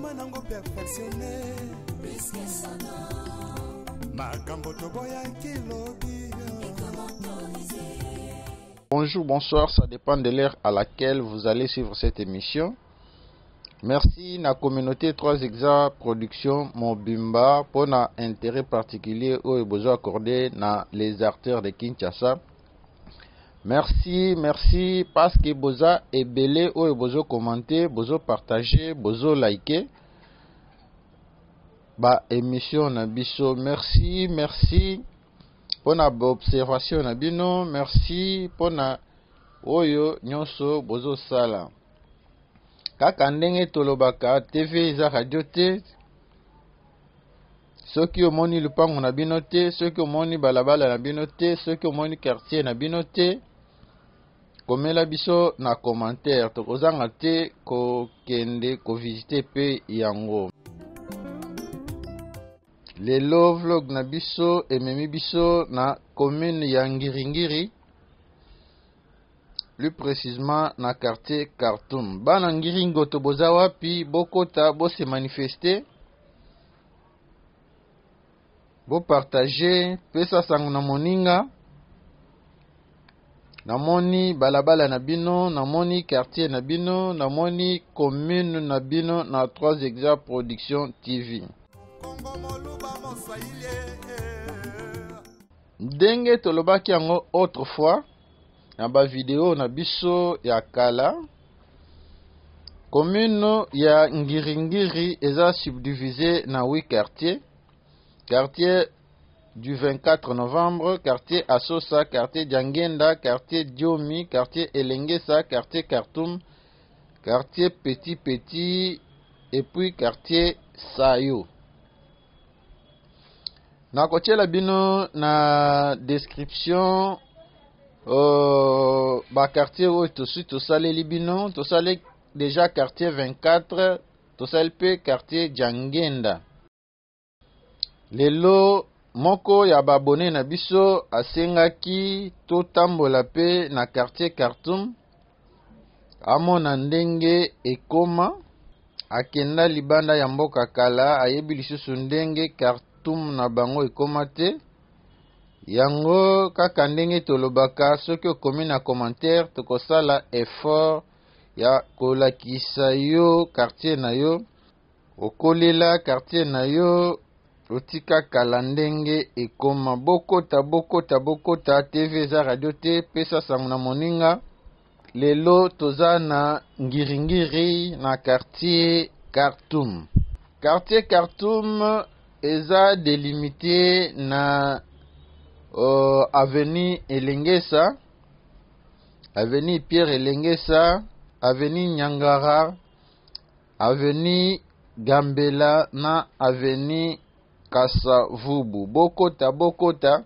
Ekoma nango perfectionne makambo toboyaki lobi. Bonjour, bonsoir, ça dépend de l'heure à laquelle vous allez suivre cette émission. Merci na communauté 3 Exa Production Mobimba pour na intérêt particulier oyo bozo accordé na les acteurs de Kinshasa. Merci, merci parce que boza ebele oyo bozo commenter, bozo partager, bozo liker ba émission na biso. Merci, merci pona ba observation na bino, merci pona oyo nyonso bozo sala. Kaka ndenge tolobaka TV eza radio te. Soki omoni lupango na bino te, soki omoni balabala na bino te, soki omoni quartier na bino te, komela biso na commentaire, tokozanga te kokende kovisite pe yango. Lelo vlog na biso ememi biso na commune ya Ngiringiri, plus précisément na quartier Khartoum. Bana Ngiringoto boza wapi? Bokota, bo se manifester, bo partager, pesa sango na moninga. Namoni balabala na bino, namoni quartier na bino, namoni commune na bino na 3 Exa Production TV. Ndenge tolobaki yango autrefois na ba video na biso ya kala, commune ya Ngiringiri eza subdivisée na 8 quartiers. Quartier du 24 novembre, quartier Asosa, quartier Diangenda, quartier Diomi, quartier Elengesa, quartier Khartoum, quartier Petit Petit et puis quartier Sayo. Nakotiela bino na description ba quartier oyo tosi tosaleli bino. Tosali déjà quartier 24, tosali pe quartier Diangenda. Lelo moko ya ba abonné na biso asengaki totambola pe na quartier Khartoum, amona ndenge ekoma. Akenda libanda ya mboka kala, ayebi lisusu ndenge Khartoum na bango ekoma te. Yango kaka ndenge tolobaka, soki okomi na commentaire tokosala effort ya kolakisa yo quartier na yo. Okolela quartier na yo, otika kala ndenge ekoma. Bokota, bokota, bokota, TV eza radio te, pesa sango na moninga. Lelo toza na Ngiringiri na quartier Khartoum. Quartier Khartoum eza délimité na avenue Elengesa, avenue Pierre Elengesa, avenue Nyangara, avenue Gambela na avenue Kasavubu. Bokota, bokota,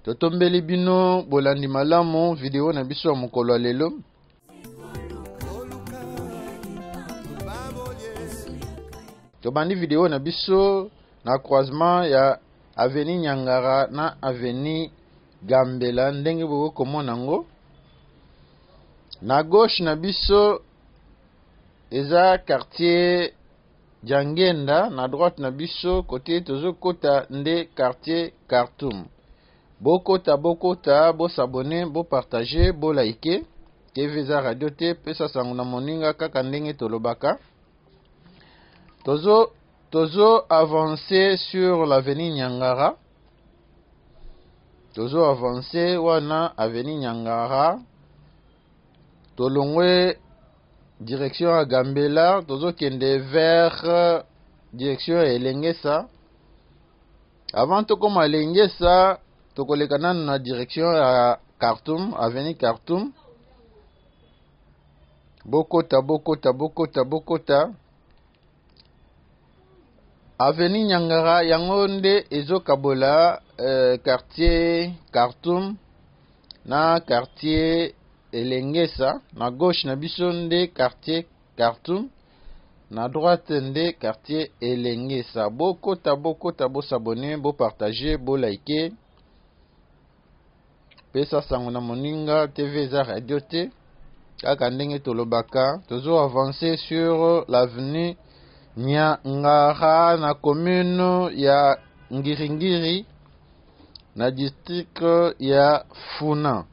totombeli bino bolandi malamu video na biso ya mokolo ya lelo. Tobandi video na biso na croisement ya avenue Nyangara na avenue Gambela, ndenge bokoki komona yango. Na gauche na biso eza quartier Diangenda, na droite na biso côté tozokota nde quartier Khartoum. Bokota, bokota, bo s'abonner, bo partager, bo liker. TV eza radio te, pesa sango na moninga kaka ndenge tolobaka. Tozo avancer sur l'avenue Nyangara. Tozo avancer wana avenue Nyangara. Tolongwe direction ya Gambela, tozokende vers direction ya Elengesa. Avant tokoma Elengesa, tokoleka nanu na direction ya Khartoum, avenue Khartoum. Bokota, bokota, bokota, bokota. Avenue Nyangara yango nde ezokabola quartier Khartoum na quartier Elengesa. Na gauche na biso nde quartier Khartoum, na droite nde quartier Elengesa. Bokota, bokota, bo s'abonner, bo partager, bo liker. Pesa sango na moninga, TV eza radio te. Kaka ndenge tolobaka, tozo avancer sur l'avenue Nyangara na commune ya Ngiringiri na district ya Funa.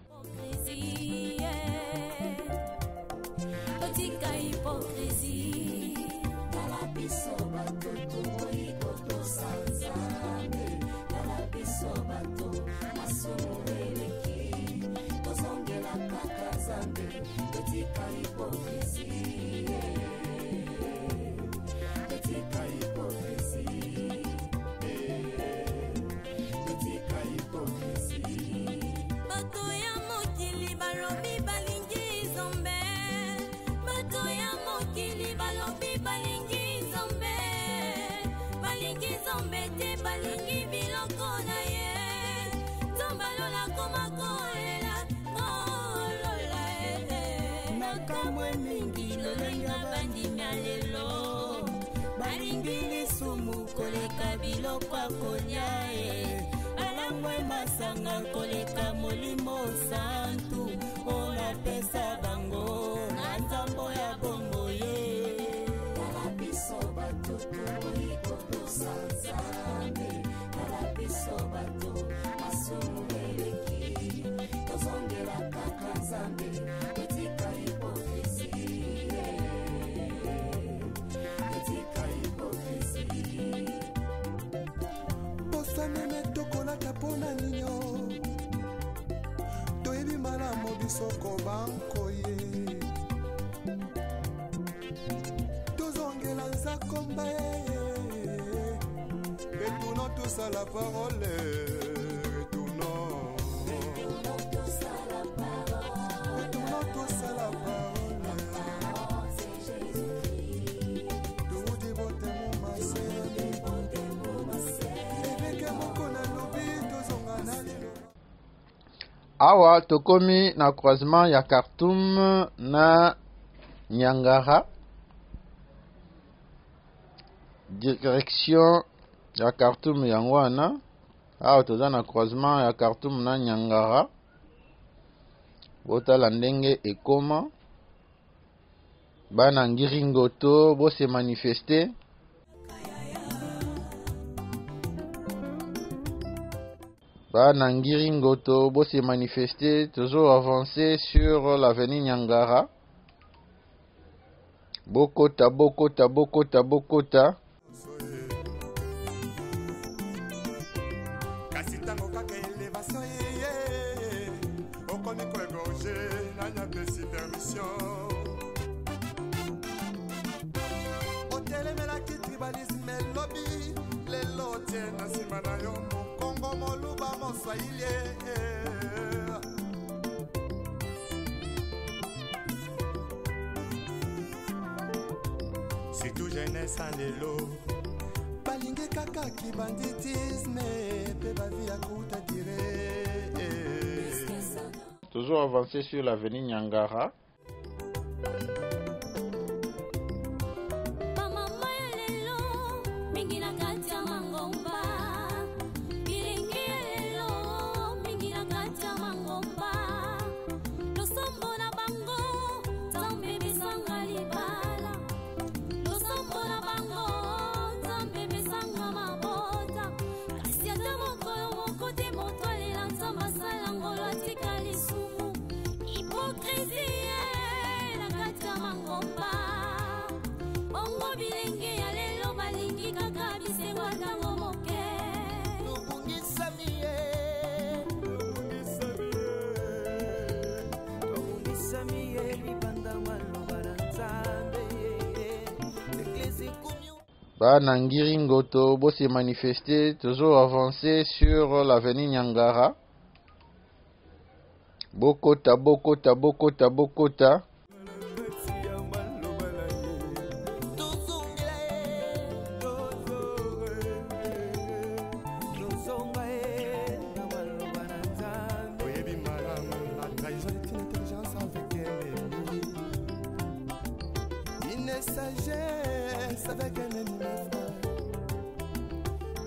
Bato ya mokili balobi balingi Nzambe, bato ya mokili balobi balingi Nzambe, balingi Nzambe te, balingi biloko na ye. Nzambe alola koma kolela ngolola eh. Nakamwe mingi lolenge bandimi ya lelo balingi lisumu koleka biloko ya kolia e balangwe masanga koleka molimo santu oyo napesa bango na nzambo ya bongo ye. Tala biso bato tokoki kotosa Nzambe, tala biso bato masumu eleki, tozongela kaka Nzambe, totika hypocrisie, totika hypocrisie. Poso meme tokolata mpona ninio, toyebi malamu biso kobankoye, tozongela nzakomba ye. Retournons tous à la parole, retournons, Retournons tous à la parole, retournons tous à la parole. parole, c'est Jésus-Christ. Toudi botemo mase, eveke moko nalobi tozonga na lelo. Awa tokomi na croisement ya Khartoum na Nyangara, direction ya Khartoum yango wana. Awa toza na croisement ya Khartoum na Nyangara. Botala ndenge ekoma bana Ngiringoto bose manifeste. Bana Ngiringoto bose manifeste, toujours avancer sur l'avenue Nyangara. Bokota, bokota, bokota, bokota. Kasi ntango kaka elevation eye, okomi koegorge, nani apesi permission? Otelemelaki tribalisme elobi, lelo otie na nsima na yo mokongo, moluba, moswahili. Surtout jeunesse ya lelo balingi kaka kibanditisme mpe bavi ya kuta dire. Toujours avancer sur l'avenue Nyangara. Bamama ya lelo mingi na kati ya mangomba, bilingi ya lelo mingi na kati ya mangomba, losambo na bango Nzambe besanga libala, losambo na bango Nzambe besanga mabota, kasi ata mokolo moko te moto alela Nzambe asala ngolo atika lisumu. Hypocrisie na kati ya mangomba, bongo bilenge ya lelo balingi kaka bisengo ntango moke. Tobungisami ye, tobungisami ye libanda maloba na Nzambe eglise ekomi. Bana Ngiringoto bose manifester, toujours avancer sur l'avenue Nyangara. Bokota, bokota, bokota, bokota. Tozongela ye, tozonga ye na maloba na Nzambe. Oyebi malamu, la trahison est une intelligence avec un ennemi, une sagesse avec un ennemi, mon frère.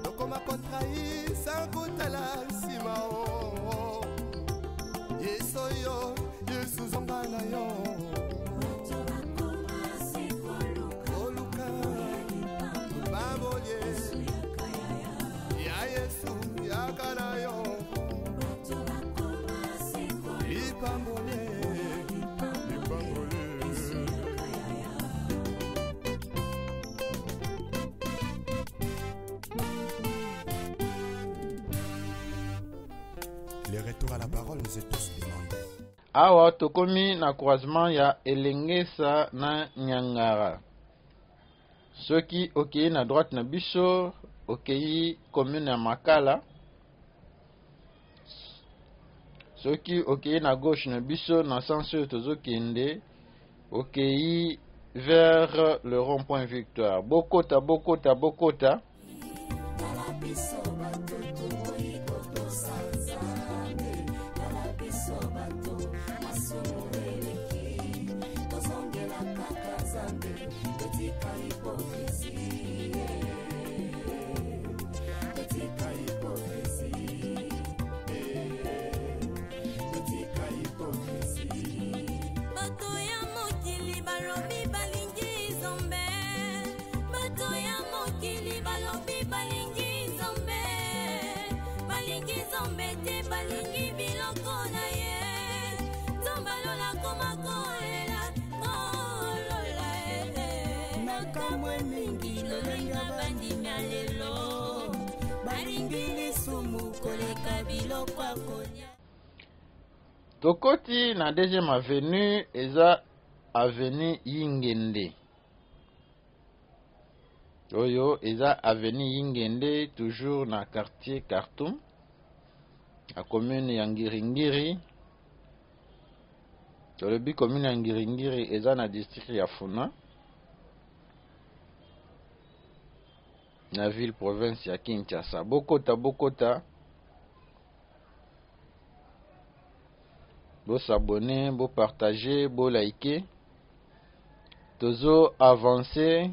Tokoma kotrahir sans kotala nsima o yesu oyo Yesu zonga na yo. Bato bakoma se koluka Koluka. Le retour à la parole nous est tous demandé. Awa tokomi na croisement ya Elengesa na Nyangara. Soki okei na droite na biso, okei commune ya Makala. Soki okei na gauche na biso, na sens oyo tozokende, okei vers le rond-point Victoire. Bokota, bokota, bokota. Tala biso bato toboyi kotosa Nzambe. Tala biso bato masumu eleki, tozongela kaka Nzambe, totika hypocrisie, totika hypocrisie, totika hypocrisie. Bato ya mokili balobi balingi Nzambe, bato ya mokili balobi balingi Nzambe, balingi Nzambe te, balingi biloko na ye. Nzambe alola koma kolela kolola e. Nakamwe mingi lolenge bandimi ya lelo balingi lisumu koleka biloko ya kolia. Tokoti na deuxième avenue, eza avenue Yingende. Oyo eza avenue Yingende, toujours na quartier Khartoum, na commune ya Ngiringiri. Tolobi commune ya Ngiringiri eza na district ya Funa, na ville province ya Kinshasa. Bokota, bokota, bo s'abonner, bo partager, bo liker. Tozo avancer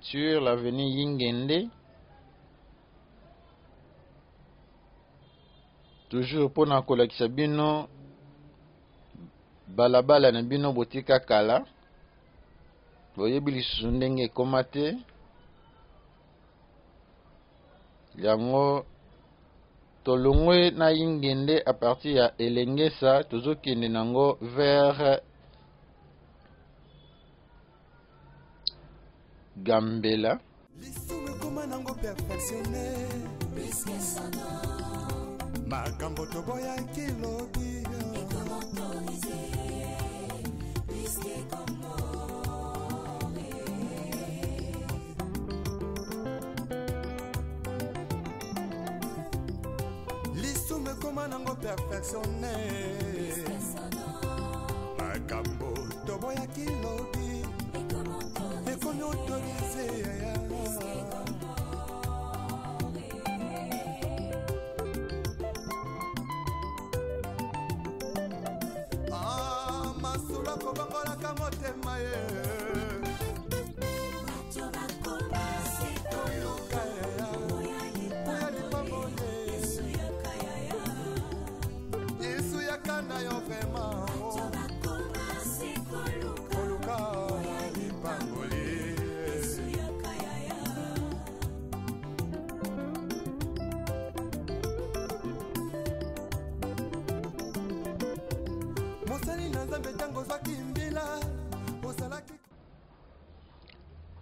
sur l'avenue Yingende, toujours mpona kolakisa bino balabala na bino botika kala, boyebi lisusu ndenge ekoma te. Yango tolongwe na Yingende à partir ya Elengesa, tozokende nango vers Gambela. Lisumu ekoma nango perfectionné, makambo toboyaki lobi lisumu ekoma nango perfectionné, makambo toboyaki lobi ekomi autorisé. Ah, masolo akobongolaka motema ye. Koluka ya, oya lipamboli. Yesu yaka na yo vraiment. Koluka lipamboli. Mosali na Nzambe, ntango ozwaki mbila ozalaki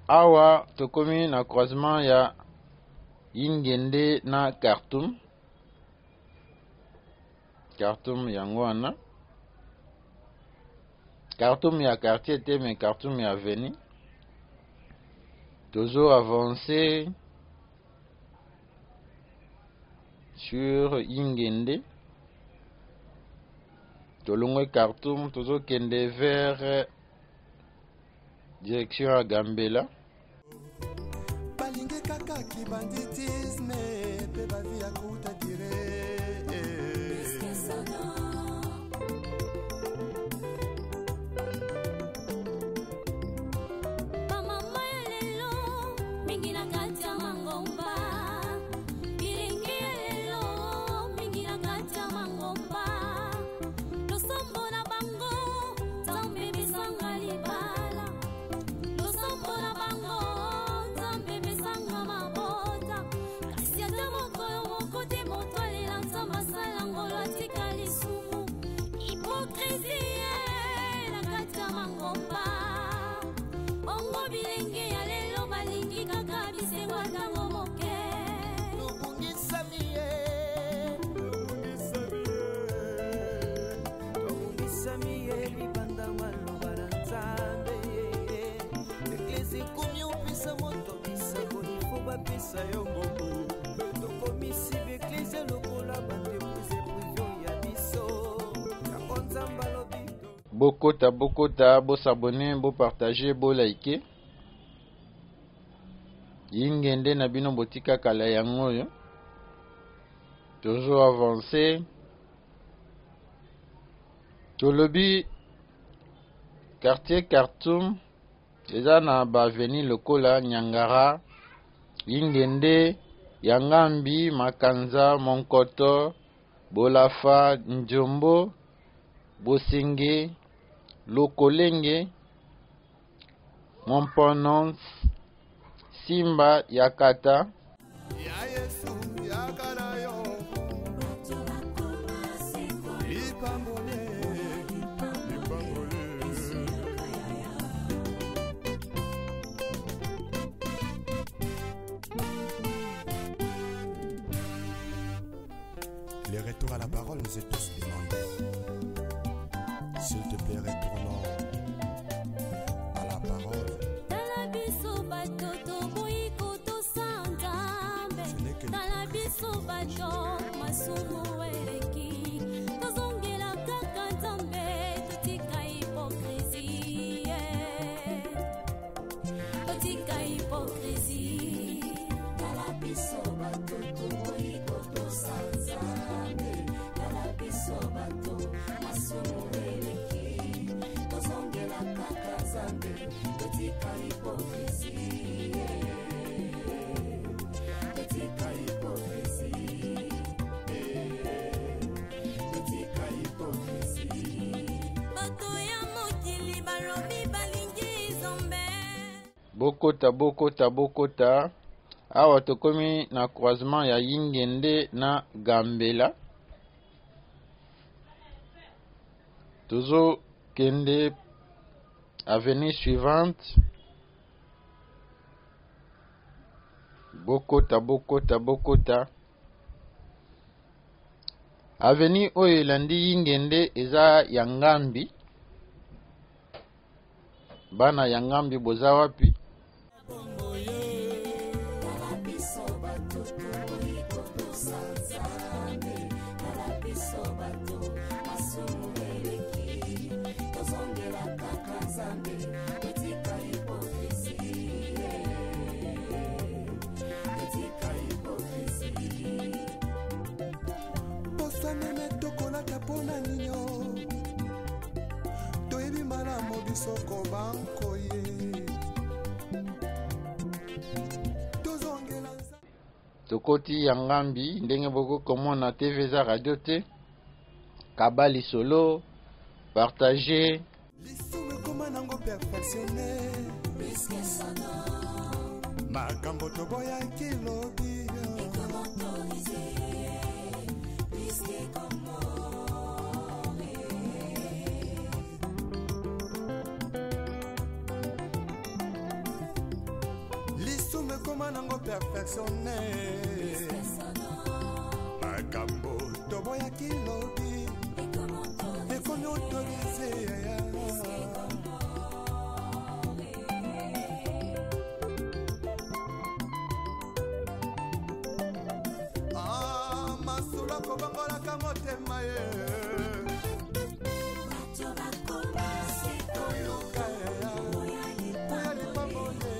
Awa tokomi na croisement ya Yingende na Khartoum. Khartoum yango wana, Khartoum ya quartier te, mais Khartoum ya avenue. Tozo avancer sur Yingende, tolongwe Khartoum, tozokende vers direction ya Gambela. Balingi kaka kibanditisme mpe bavi ya kuta dire. Bamama ya lelo mingi na kati ya mangomba, bilenge ya lelo mingi na kati ya mangomba, losambo na bango Nzambe pesanga libala, losambo na bango Nzambe pesanga mabota, kasi ata mokolo moko te. Kopesa yo mbongo. Tokomisi baeklise lokola baentreprise prive ya biso. Yango Nzambe alobi. Bokota, bokota, bosabone, bopartage, bolike. Yingende na bino botika kala yango oyo. Toujours avancé. Tolobi quartier Khartoum eza na ba avenue lokola Nyangara, Yingende, Yangambi, Makanza, Monkoto, Bolafa, Njombo, Bosenge, Lokolenge, Momponons, Simba, Yakata. Ya Yesu yaka na yo lipambole lipambole. Le retour à la parole nous est tous demandé. S'il te plaît, retournons à la parole. Tala biso bato toboyi kotosa Nzambe. Ce n'est que Tala biso bato masumu eleki, tozongela kaka Nzambe, totika hypocrisie, totika hypocrisie. Tala biso bato toboyi kotosa Nzambe. Tala biso bato masumu eleki, tozongela kaka Nzambe, totika hypocrisie, totika hypocrisie, totika hypocrisie. Bato ya mokili balobi balingi Nzambe. Bokota, bokota, bokota. Awa tokomi na croisement ya Yingende na Gambela. Tozokende avenue suivante. Bokota, bokota, bokota. Avenue oyo elandi Yingende eza ya Ngambi. Bana ya Ngambi boza wapi? Tala biso bato toboyi kotosa Nzambe. Tala biso bato masumu eleki, tozongela kaka Nzambe, totika hypocrisie, totika hypocrisie. Poso meme tokolata mpona ninyo, toyebi malamu biso kobankoye, tozongela Nzambe. Tokoti ya Ngambi ndenge boko komona TV eza radio te. Kaba lisolo, partager. Lisumu ekoma nango perfectionne. Makambo toboyaki lobi lisumu ekoma nango perfectionne. Makambo toboyaki lobi ekomi autorise. Ah, masolo akobongolaka motema ye. Toyoka ya, oya lipambole.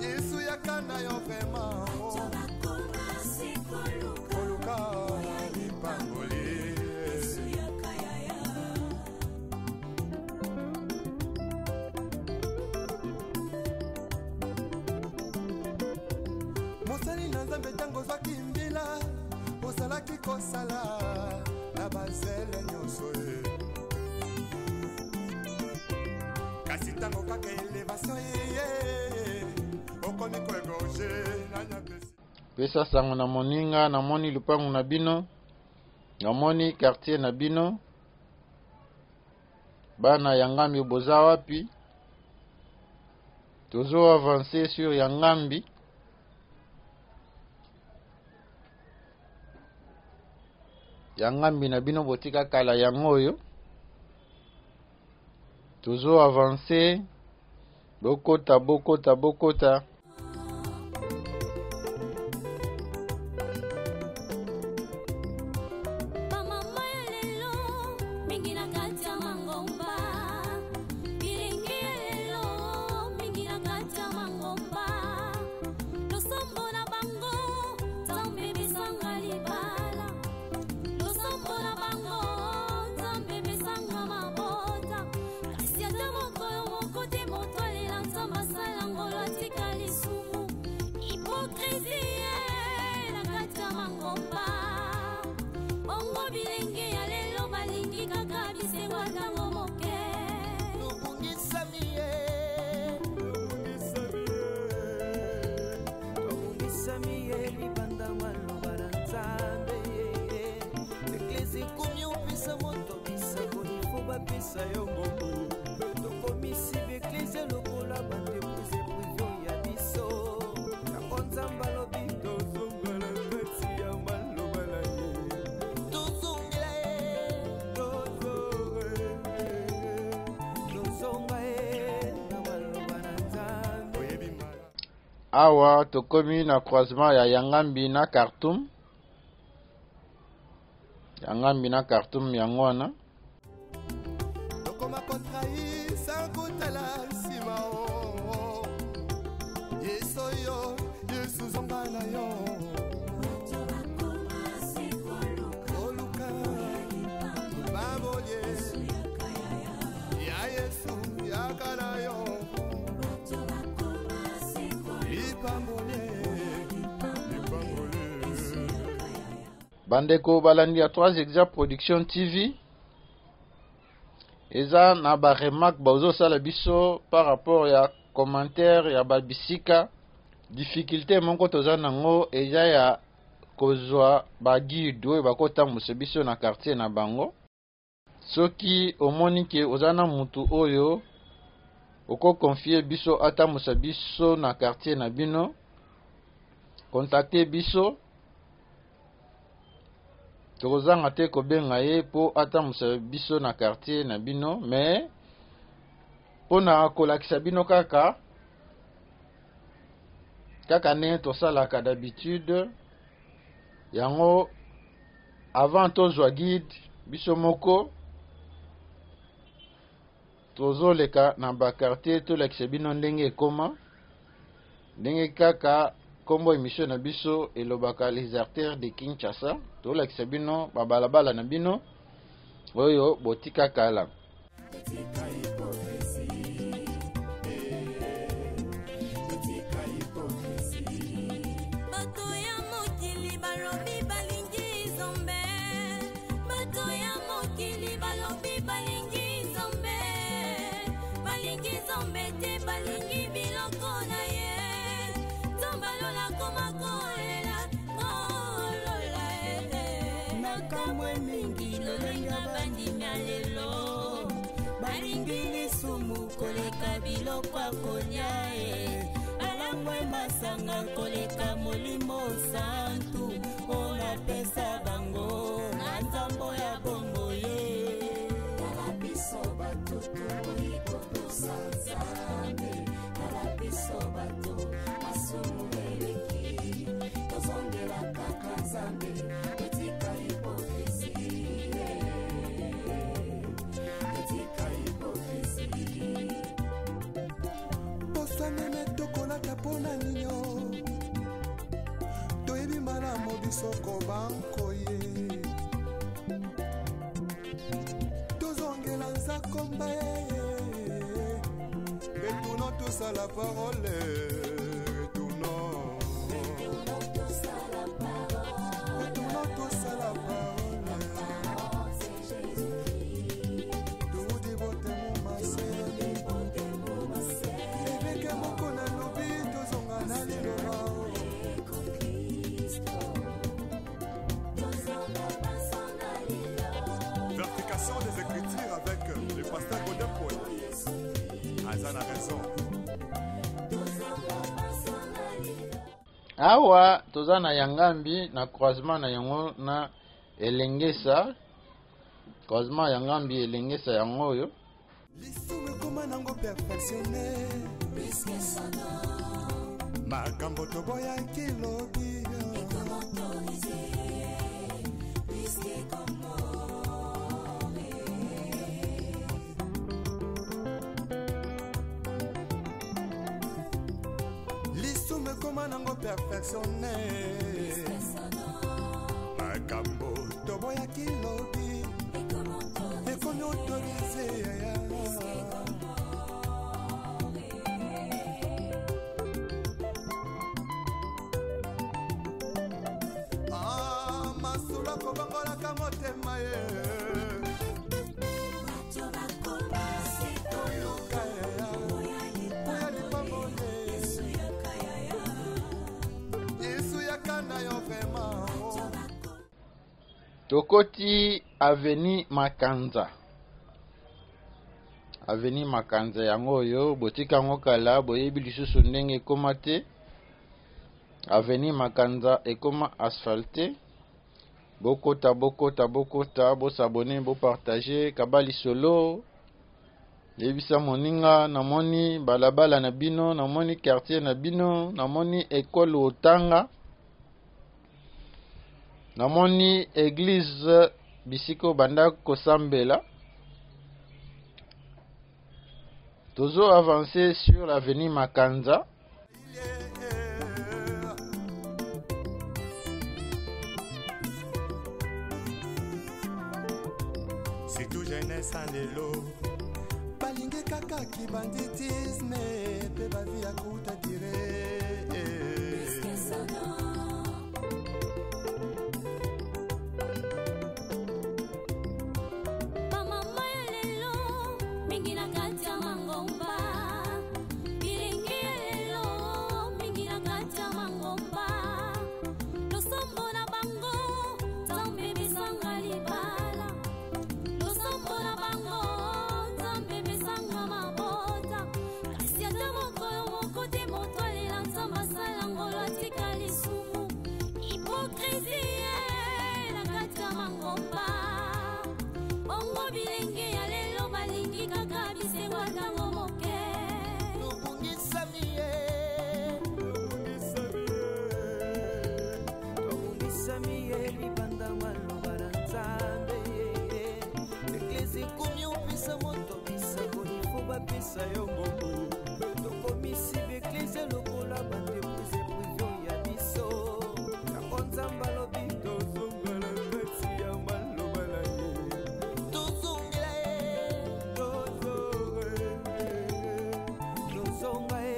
Yesu yaka na yo vraiment. Koluka lipamboli. Mosali na Nzambe, ntango ozwaki mbila, ozalaki kosala na bazele nyonso ye. Kasi ntango kaka elevation ye, okomi koegorge na nyapesi. Pesa sango na moninga, namoni lupangu na bino, namoni quartier na bino. Bana ya Ngambi boza wapi? Tozo avancer sur ya Ngambi. Ya Ngambi na bino botika kala yango oyo. Tozo avancer. Bokota, bokota, bokota. Awa tokomi na croisement ya Yangambi na Khartoum. Yangambi na Khartoum yango wana. Tokoma kotrahi sans kotala nsima o oh. Yesu yo Yesu zonga na yo koluka babolie ya Yesu yaka na yo Bandeko balandi ya 3 Exa Production TV, eza na ba remarque bazosala biso par rapport ya commentaire ya ba bisika. Difficulté moko toza nango eza ya kozwa ba guide oyo bakotambusa biso na quartier na bango. Soki omoni ke oza na mutu oyo oko confier biso atambusa biso na quartier na bino, contacter biso, tokozanga te kobenga ye po atambusa biso na quartier na bino. Mais pona kolakisa bino kaka kaka ndenge tosalaka d'habitude yango, avant tozwa guide biso moko tozoleka na ba quartier tolakisa bino ndenge ekoma, ndenge kaka kombo émission na biso elobaka les artères de Kinshasa, tolakisa bino ba balabala na bino oyo botika kala. Bato ya mokili balobi balingi Nzambe, bato ya mokili balobi balingi Nzambe, balingi Nzambe te, balingi biloko na ye. Nzambe alola koma kolela, kolola eh. Nakamwe mingi lolenga bandimi ya lelo, balingi lisumu koleka biloko ya kolia e, balangwe masanga koleka molimo santu oyo napesa bango na nzambo ya bongo ye. Tala biso bato toboyi kotosa Nzambe, tala biso bato masumu eleki, tozongela kaka Nzambe, totika hypocrisie, totika hypocrisie. Posa meme tokolata mpona ninyo, toyebi malamu biso kobankoye, tozongela nzakomba ye. Retournons tous à la parole, retournons, retournons tous à la parole. Toudi botemu mase, eveke moko nalobi tozonga na liloba. Vérification des Écritures avec le pasteur Godin Paul. Aza na raison. Awa toza na Yangambi na croisement na yango na Elengesa, croisement Yangambi Elengesa yango oyo. Lisumu ekoma nango perfectionne, makambo toboyaki lobi lisumu ekoma nango perfectionne, makambo toboyaki lobi ekomi autorise. Ah, masolo akobongolaka motema ye. Koluka ya lipamboli Yesu yaka na yo vraiment. Tokoti avenue Makanza. Avenue Makanza yango oyo botika yango kala, boyebi lisusu ndenge ekoma te. Avenue Makanza ekoma asphalte. Bokota, bokota, bokota, bosabone, bopartage, kaba lisolo. Yebisa moninga, namoni balabala na bino, namoni quartier na bino, namoni ekole otanga, namoni eglise bisika obanda kosambela. Tozo avancer sur l'avenue Makanza. Surtout jeunesse ya lelo balingi kaka kibanditisme mpe bavi ya kuta dire. Bamama ya lelo mingi na kati ya mangomba, bilingi ya lelo mingi na kati ya mangomba, losambo na bango Nzambe besanga libala, losambo na bango Nzambe besanga mabota, kasi ata mokolo moko te moto alela Nzambe asala ngolo atika lisumu. Hypocrisie na kati ya mangomba, bongo bilenge ya lelo balingi kaka bisengo ntango moke. Tobungisami ye, tobungisami ye libanda maloba na Nzambe. Eglise ekomi opesa moto bisango, ifo bapesa yo mbongo. Tokomisi baeglise lokola baentreprise prive ya biso. Yango Nzambe alobi tozongela kati ya maloba na ye, tozongela ye, tozonga ye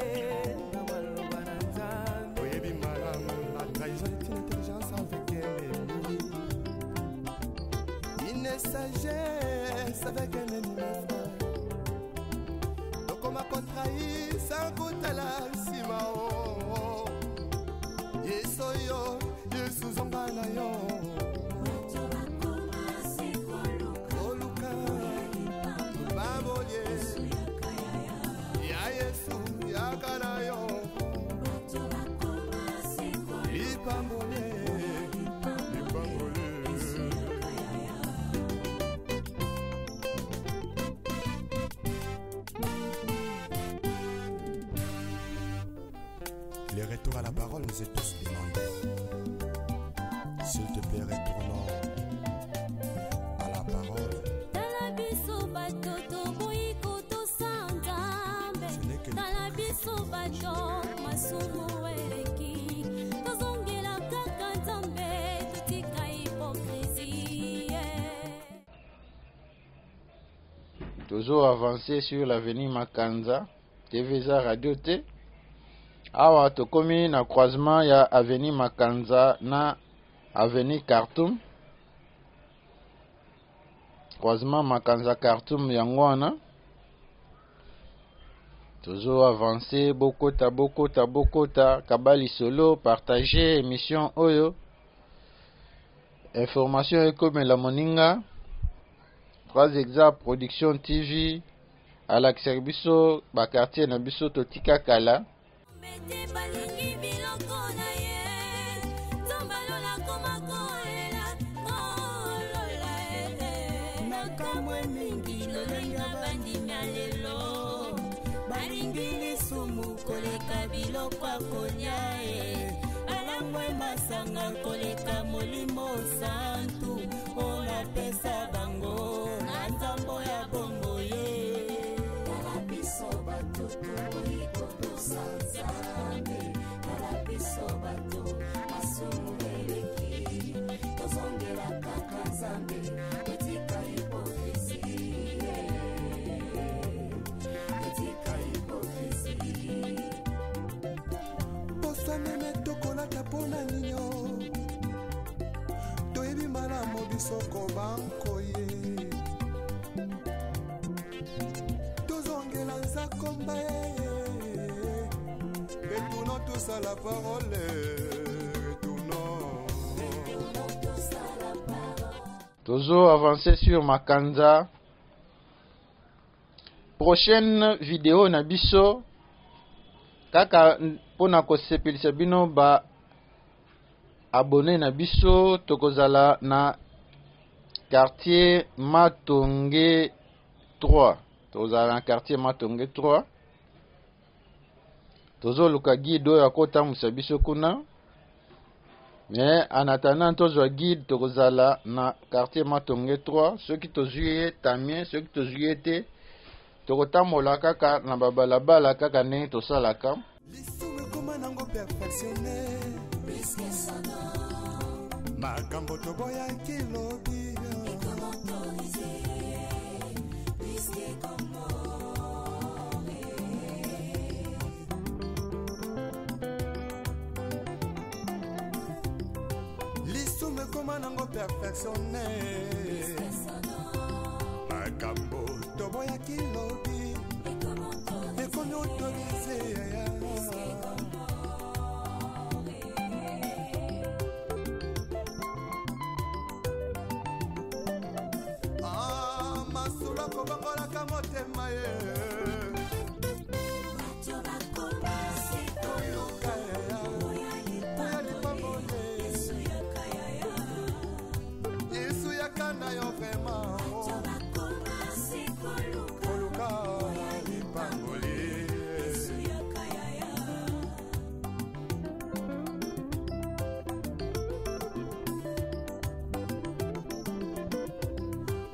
na maloba na Nzambe. Oyebi malamu, la trahison est une intelligence avec un ennemi, une sagesse avec un ennemi, mon frère. Tokoma kotrahir sans kotala nsima o Yesu oyo, Yesu zonga na yo. Koluka babolie ya Yesu, yaka na yo lipambolie, lipambolie. Le retour à la parole nous est tous demandé. S'il te plaît, retournons à la parole. Tala biso bato toboyi kotosa Nzambe. Ce n'est que Tala biso bato masumu eleki, tozongela kaka Nzambe, totika hypocrisie. Tozo avancer sur l'avenue Makanza, TV eza radio te. Awa tokomi na croisement ya avenue Makanza na avenue Khartoum. Croisement Makanza Khartoum yango wana. Tozo avancer, bokota, bokota, bokota, kabali solo, partager émission oyo. Information ekomela moninga. 3 Exa Production TV alakisaka biso ba quartier na biso totika kala. Bete balingi biloko na ye, Nzambe alola koma kolela, kolola ye. Nakamwe mingi lolenge bandimi ya lelo balingi lisumu koleka biloko ya kolia ye, balangwe masanga koleka molimo santu oyo napesa bango na nzambo ya bombo ye. Tala biso bato toboyi kotosa Nzambe, tala biso bato masumu eleki, tozongela kaka Nzambe, totika hypocrisie, totika hypocrisie. Poso meme tokolata mpona ninyo, toyebi malamu biso kobankoye, tozongela nzakomba ye. Retournons tous à la parole, retournons. Tozo avancer sur Makanza. Prochaine vidéo na biso kaka mpona kosepelisa bino ba abonné na biso, tokozala na quartier Matonge 3. Tozala na quartier Matonge 3. Tozoluka guide oyo akotambwisa biso kuna. Mais en attendant tozwa guide, tokozala na quartier Matonge 3. Soki tozwi ye tamien, soki tozwi ye te, tokotambola kaka na babalabala kaka ndenge tosalaka. Lisumu ekoma nango perfectionne, makambo toboyaki lobi. Lisumu ekoma nango perfectionne, makambo toboyaki lobi ekomi autorise. Ah, masolo akobongolaka motema ye. Koluka oya lipamboli Yesu yaka na yo vraiment. Koluka lipamboli.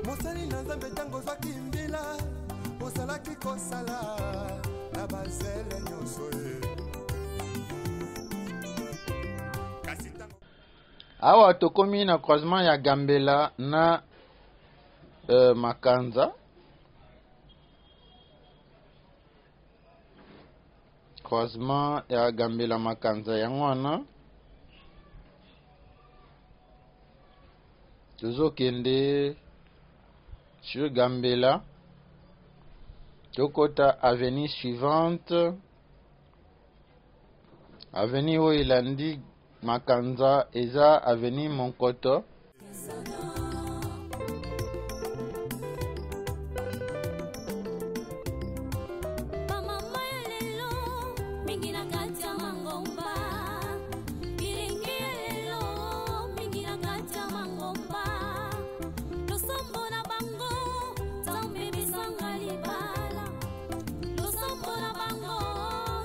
Mosali na Nzambe, ntango ozwaki mbila, ozalaki kosala na bazele nyonso ye. Kasi ntango Awa tokomi na croisement ya Gambela na Makanza. Croisement ya Gambela Makanza yango wana. Tozokende sur Gambela, tokota avenue suivante. Avenue oyo elandi Makanza eza avenue Monkoto. Bamama ya lelo mingi na kati ya mangomba, bilingi ya lelo mingi na kati ya mangomba, losambo na bango Nzambe besanga libala, losambo na bango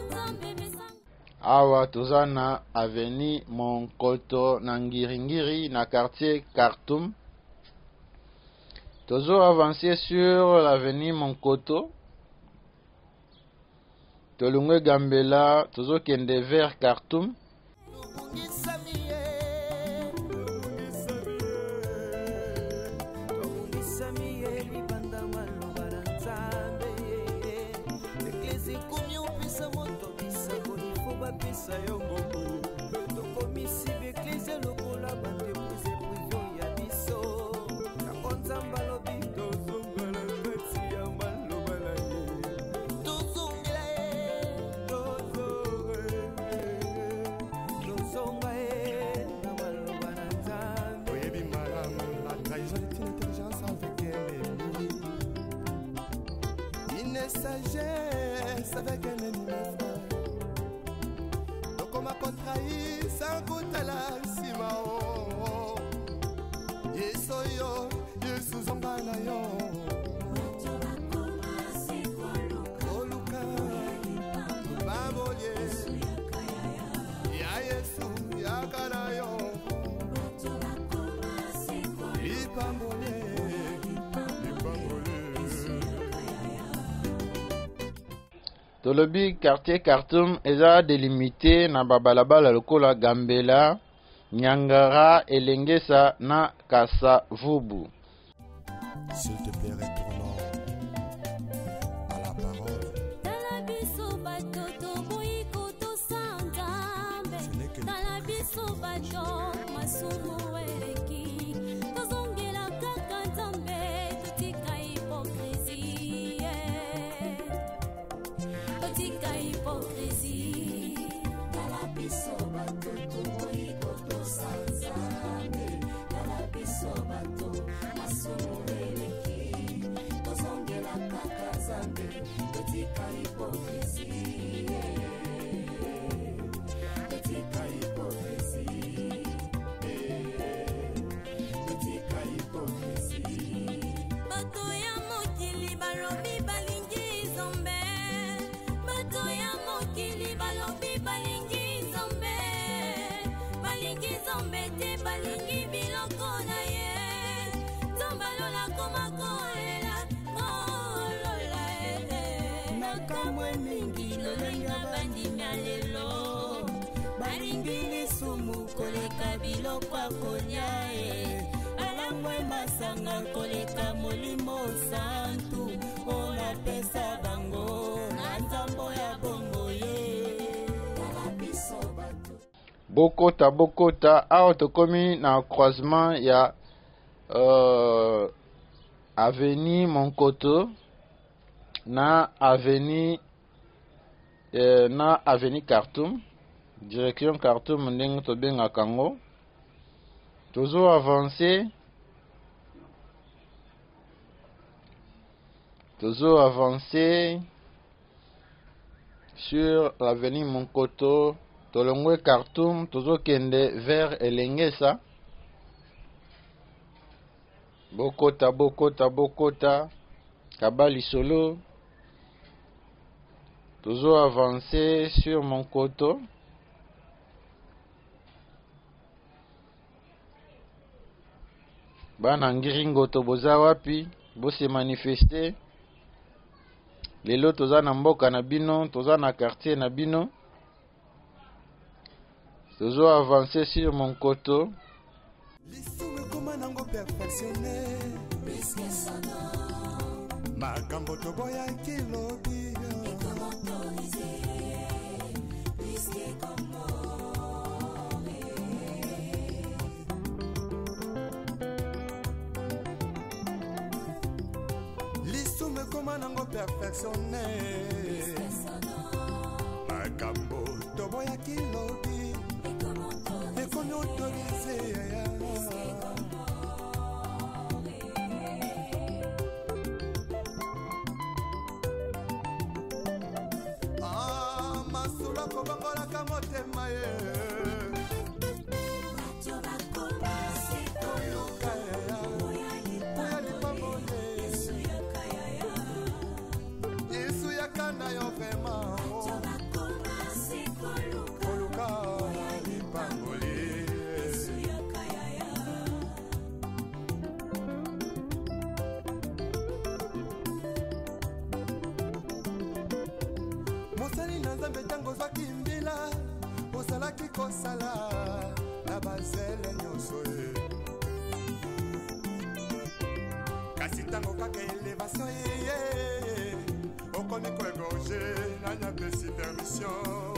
Nzambe besanga. Awa toza na avenue Monkoto na Ngiringiri na quartier Khartoum. Tozo avancer sur l'avenue Monkoto. Tolongwe Gambela, tozokende vers Khartoum. Tobungisami ye, tobungisami ye libanda maloba na Nzambe. Eklesi ekomi opesa moto bisakoli fo bapesa yo mbongo. Tokomisi baeklese lokola baentreprise privé ya biso. Yango Nzambe alobi tozongela kati ya maloba na ye, tozongela ye, tozonga ye na maloba na Nzambe. Oyebi malamu, la trahison est une intelligence avec un ennemi, une sagesse avec un ennemi, mes frères. Tokoma kotrahir sans kotala nsima o. Yesu oyo, Yesu zonga na yo. Koluka lipamboli ya Yesu yaka na yo. Lipamboli, lipamboli. Tolobi quartier Khartoum eza délimité na babalabala lokola Gambela, Nyangara, Elengesa na Kasavubu. S'il te plaît, retournons à la parole. Tala biso bato toboyi kotosa Nzambe. Ce n'est que Tala biso bato masumu eleki, tozongela kaka Nzambe, totika hypocrisie, totika hypocrisie. Tala biso bato toboyi kotosa Nzambe, tala biso bato masumu eleki, tozongela kaka Nzambe, totika hypocrisie, totika hypocrisie. balobi balingi nzambe balingi nzambe te balingi biloko na ye nzambe alola koma kolela kolola Nakamwe mingi lolenge bandimi ya lelo balingi lisumu koleka biloko ya kolia e balangwe masanga koleka molimo santu mpo napesa bango na nzambo ya bongo ye. Bokota bokota, awa tokomi na croisement ya avenue Monkoto na avenue na avenue Khartoum, direction Khartoum ndenge tobengaka yango. Tozo avancer, tozo avancer sur l'avenue Monkoto, tolongwe Khartoum, tozokende vers Elengesa. Bokota bokota bokota, kaba lisolo. Tozo avancer sur Monkoto. Bana Ngiringoto boza wapi? Bose manifester. Lelo toza na mboka na bino, toza na quartier na bino. Tozo avancer sur Monkoto. Lisumu ekoma nango perfectionné. Makambo toboyaki lobi. Lisumu ekoma nango perfectionné. Makambo toboyaki lobi. Ekomi autorisé. Ah, masolo akobongolaka motema ye. Koluka ya, oya lipamboli. Yesu yaka na yo vraiment. Koluka lipamboli. Mosali na Nzambe, ntango ozwaki mbila, ozalaki kosala na bazele nyonso ye. Kasi ntango kaka elevation eye, okomi koegorge, nani apesi permission?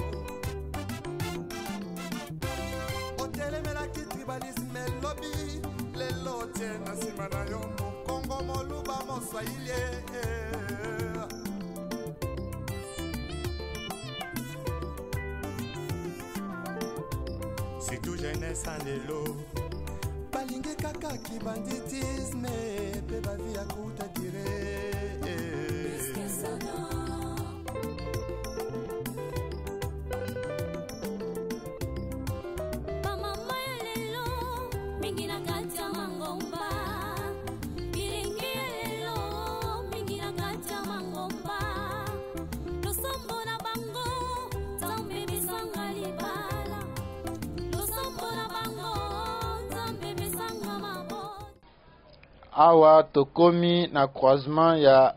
Otelemelaki tribalisme elobi, lelo otie na nsima na yo mokongo, moluba, moswahili. Surtout jeunesse ya lelo balingi kaka kibanditisme mpe bavi ya kuta dire. Bamama ya lelo mingi na kati ya mangomba, bilenge ya lelo mingi na kati ya mangomba, losambo na bango Nzambe pesanga libala, losambo na bango Nzambe pesanga mabota. Awa tokomi na croisement ya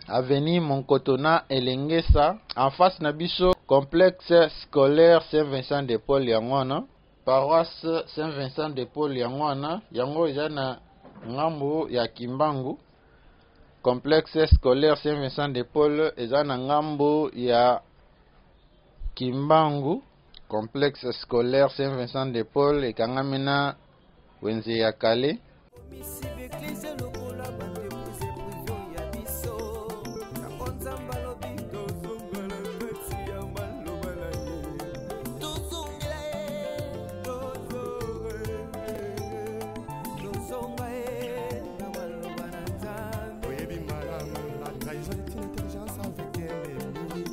avenue Monkoto na Elengesa, en face na biso complexe scolaire Saint-Vincent de Paul yango wana, paroisse Saint-Vincent de Paul yango wana, yango eza na ngambo ya Kimbangu. Complexe scolaire Saint-Vincent de Paul eza na ngambo ya Kimbangu. Complexe scolaire Saint-Vincent de Paul ekangami na wenze ya Kale. Misi beklise lokola baentreprise prive ya biso, yango Nzambe alobi tozongela kati ya maloba na ye, tozongela ye, tozonga ye na maloba na Nzambe. Oyebi malamu, la trahison est une intelligence avec un ennemi,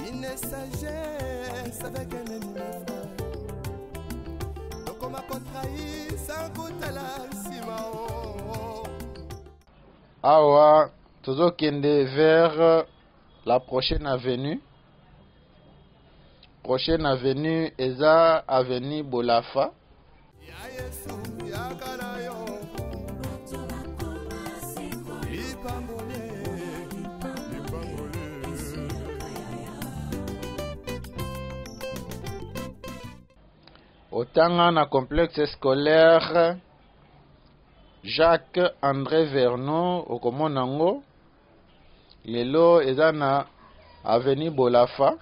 une sagesse avec un ennemi, mes frères. Tokoma kotrahir sans kotala nsima o. Awa tozokende vers la prochaine avenue. Prochaine avenue eza avenue Bolafa. Ya Yesu yaka na yo lipambole lipambole. Otanga na complexe scolaire Jacques André Vernon, okomona yango lelo eza na avenue Bolafa.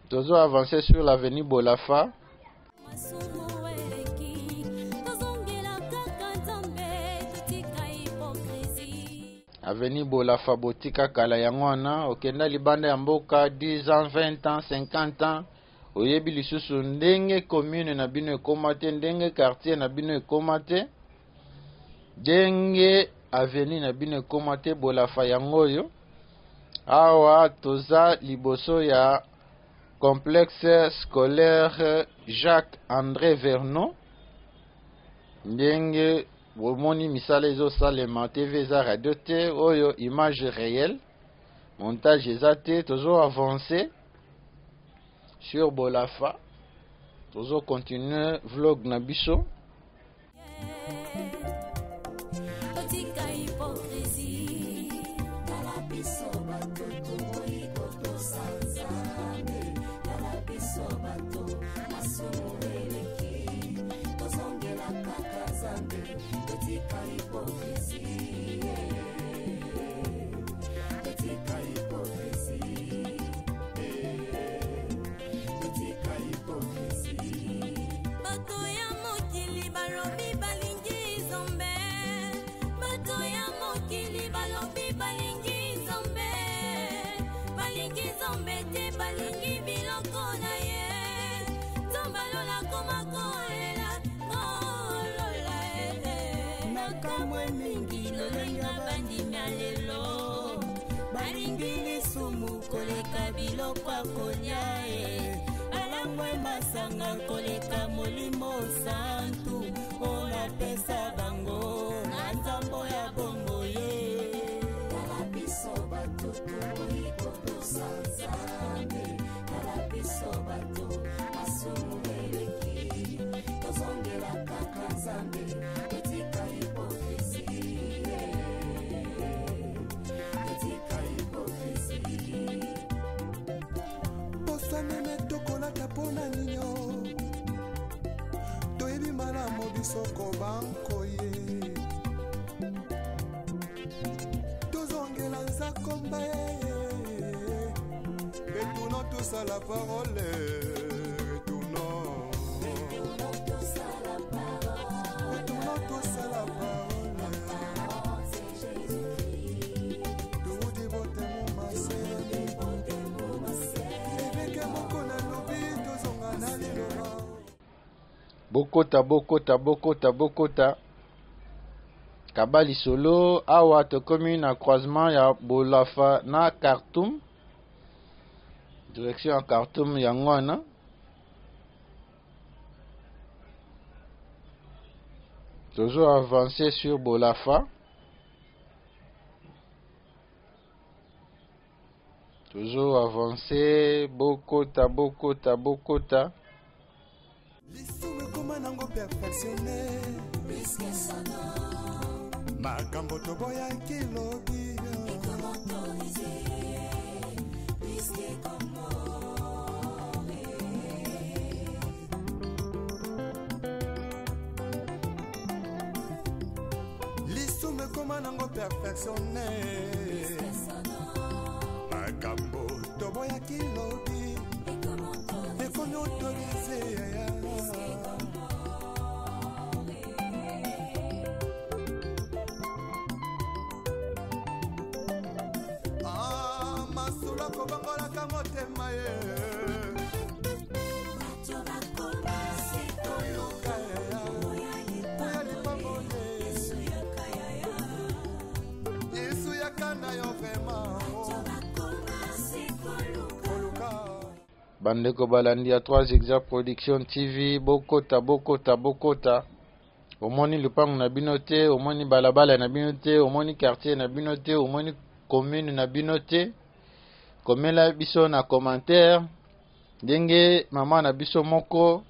Tozo avancer sur l'avenue Bolafa. Masumu eleki, tozongela kaka Nzambe, totika hypocrisie. Avenue Bolafa botika kala yango wana, okenda libanda ya mboka 10 ans, 20 ans, 50 ans, oyebi lisusu ndenge commune na bino ekoma te, ndenge quartier na bino ekoma te, ndenge avenue na bino ekoma te. Bolafa yango oyo. Awa toza liboso ya complexe scolaire Jacques André Vernon. Ndenge bomoni misala ezosalema, TV eza radio te, oyo image réelle, montage eza te. Tozo avancer sur Bolafa, tozo continuer vlog na biso. Totika hypocrisie. Tala biso bato toboyi kotosa Nzambe. Tala biso bato masumu eleki, tozongela kaka Nzambe. Totika hypocrisie. Totika hypocrisie. Totika hypocrisie. Bato ya mokili balobi balingi Nzambe. Bato ya mokili balobi balingi Nzambe. Balingi Nzambe te, balingi biloko na ye. Nzambe alola koma kolela, kolola, eh. Nakamwe mingi lolenge bandimi ya lelo balingi lisumu koleka biloko ya kolia e, balangwe masanga koleka molimo santu oyo napesa bango na nzambo ya bongo ye. Tala biso bato toboyi kotosa Nzambe. Tala biso bato masumu eleki, tozongela kaka Nzambe. Totika hypocrisie. Totika hypocrisie. Poso meme tokolata mpona ninyo, toyebi malamu biso kobankoye, tozongela nzakomba ye. Retournons tous à la parole, retournons, retournons tous à la parole. Toudi botemo maseni eveke moko nalobi, tozonga na liloba. Bokota, bokota, bokota, bokota kaba lisolo. Awa tokomi na croisement ya Bolafa na Khartoum, direction ya Khartoum yango wana. Tozo avancer sur Bolafa, tozo avancer. Bokota, bokota, bokota. Lisumu ekoma nango perfectionne, makambo toboyaki lobi. Lisumu ekoma nango perfectionne, makambo toboyaki lobi ekomi autorise. Ah, masolo akobongolaka motema ye. Koluka ya lipamboli, Yesu yaka na yo vraiment koluka. Bandeko balandi ya 3 Exa Production TV, bokota, bokota, bokota. Omoni lupangu na bino te, omoni balabala na bino te, omoni quartier na bino te, omoni commune na bino te, komela biso na commentaire ndenge mama na biso moko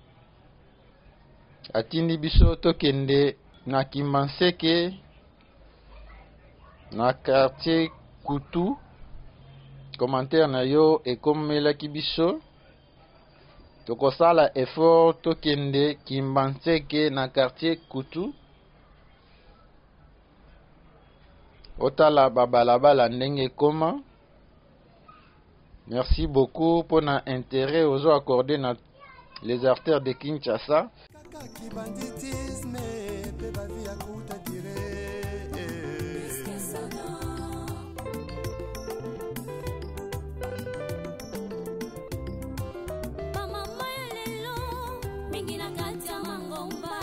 atindi biso tokende na Kimbanseke na quartier Kutu. Commentaire na yo ekomelaki biso, tokosala effort tokende Kimbanseke na quartier Kutu, otala babalabala ndenge ekoma. Merci beaucoup mpona intérêt ozo accordé na les artères de Kinshasa. Kaka kibanditisme mpe bavi ya kuta dire. Bamama ya lelo mingi na kati ya mangomba,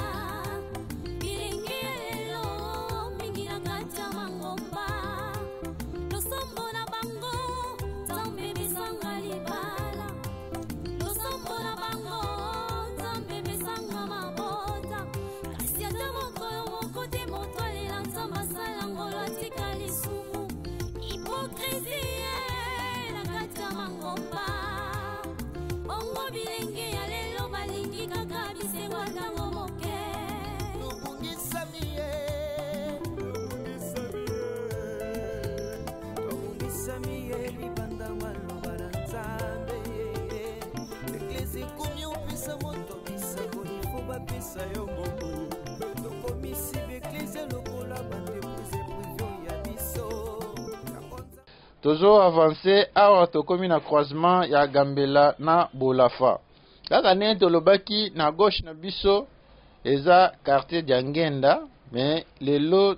bilenge ya lelo mingi na kati ya mangomba, losambo na bango Nzambe pesanga libala, losambo na bango Nzambe pesanga mabota, kasi ata mokolo moko te moto alela Nzambe asala ngolo atika lisumu. Hypocrisie na kati ya mangomba, bongo bilenge ya lelo balingi kaka bisengo ntango moke. Tobungisami ye, tobungisami ye libanda maloba na Nzambe. Eglise ekomi opesa moto bisakoli fo bapesa yo mbongo. Tokomisi baeglise lokola baentreprise prive ya biso. Tozo avance awa, tokomi na croisement ya Gambela na Bolafa. Kaka ndenge tolobaki, na gauche na biso eza quartier Diangenda, mais lelo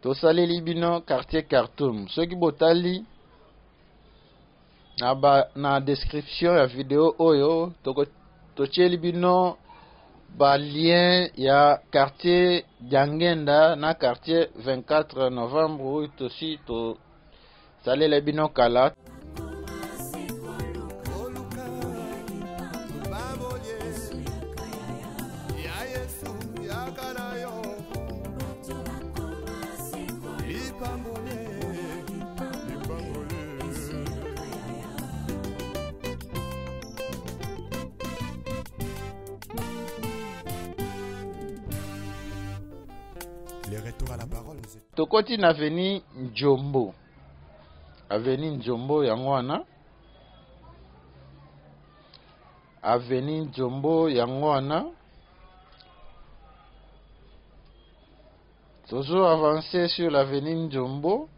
tosaleli bino quartier Khartoum. Soki botali na description ya video oyo, totieli bino ba lien ya quartier Diangenda na quartier 24 novembre oyo tosi tosalela bino kala. Oluka babolie ya Yesu yaka na yo lipambole lipambole. Le retour à la parole nous est Tokoti na avenue Njombo. Avenue Njombo yango wana, avenue Njombo yango wana. Tozo avancer sur l'avenue Njombo.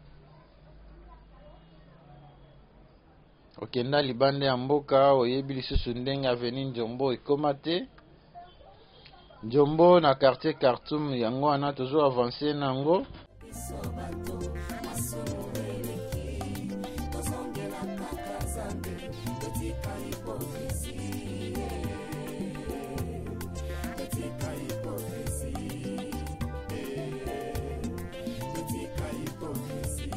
Okenda libanda ya mboka, oyebi lisusu ndenge avenue Njombo ekoma te. Njombo na quartier Khartoum yango wana, tozo avancer nango. Biso bato masumu eleki, tozongela kaka Nzambe, totika hypocrisie, totika hypocrisie, totika hypocrisie.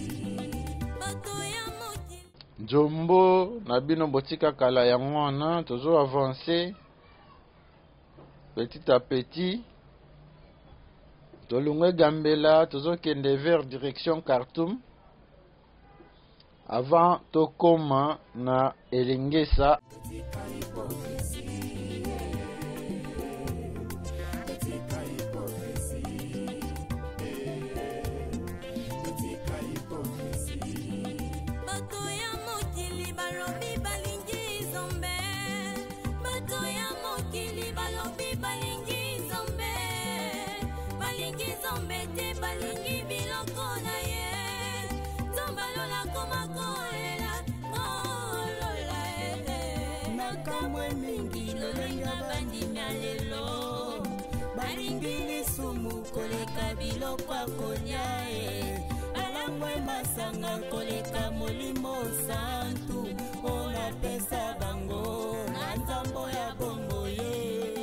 Bato ya mokili Njombo na bino botika kala yango wana. Tozo avancer petit à petit, tolongwe Gambela, tozokende vers direction Khartoum avant tokóma na Elengesa. Totika hypocrisie, totika hypocrisie, totika hypocrisie. Bato ya mokili balobi balingi Nzambe, bato ya mokili balobi balingi Nzambe, balingi Nzambe te, balingi biloko na ye. Nzambe alola koma kolela kolola e. Nakamwe mingi lolenge bandimi ya lelo balingi lisumu koleka biloko ya kolia e, balangwe masanga koleka Molimo Santu oyo napesa bango na nzambo ya bongo ye.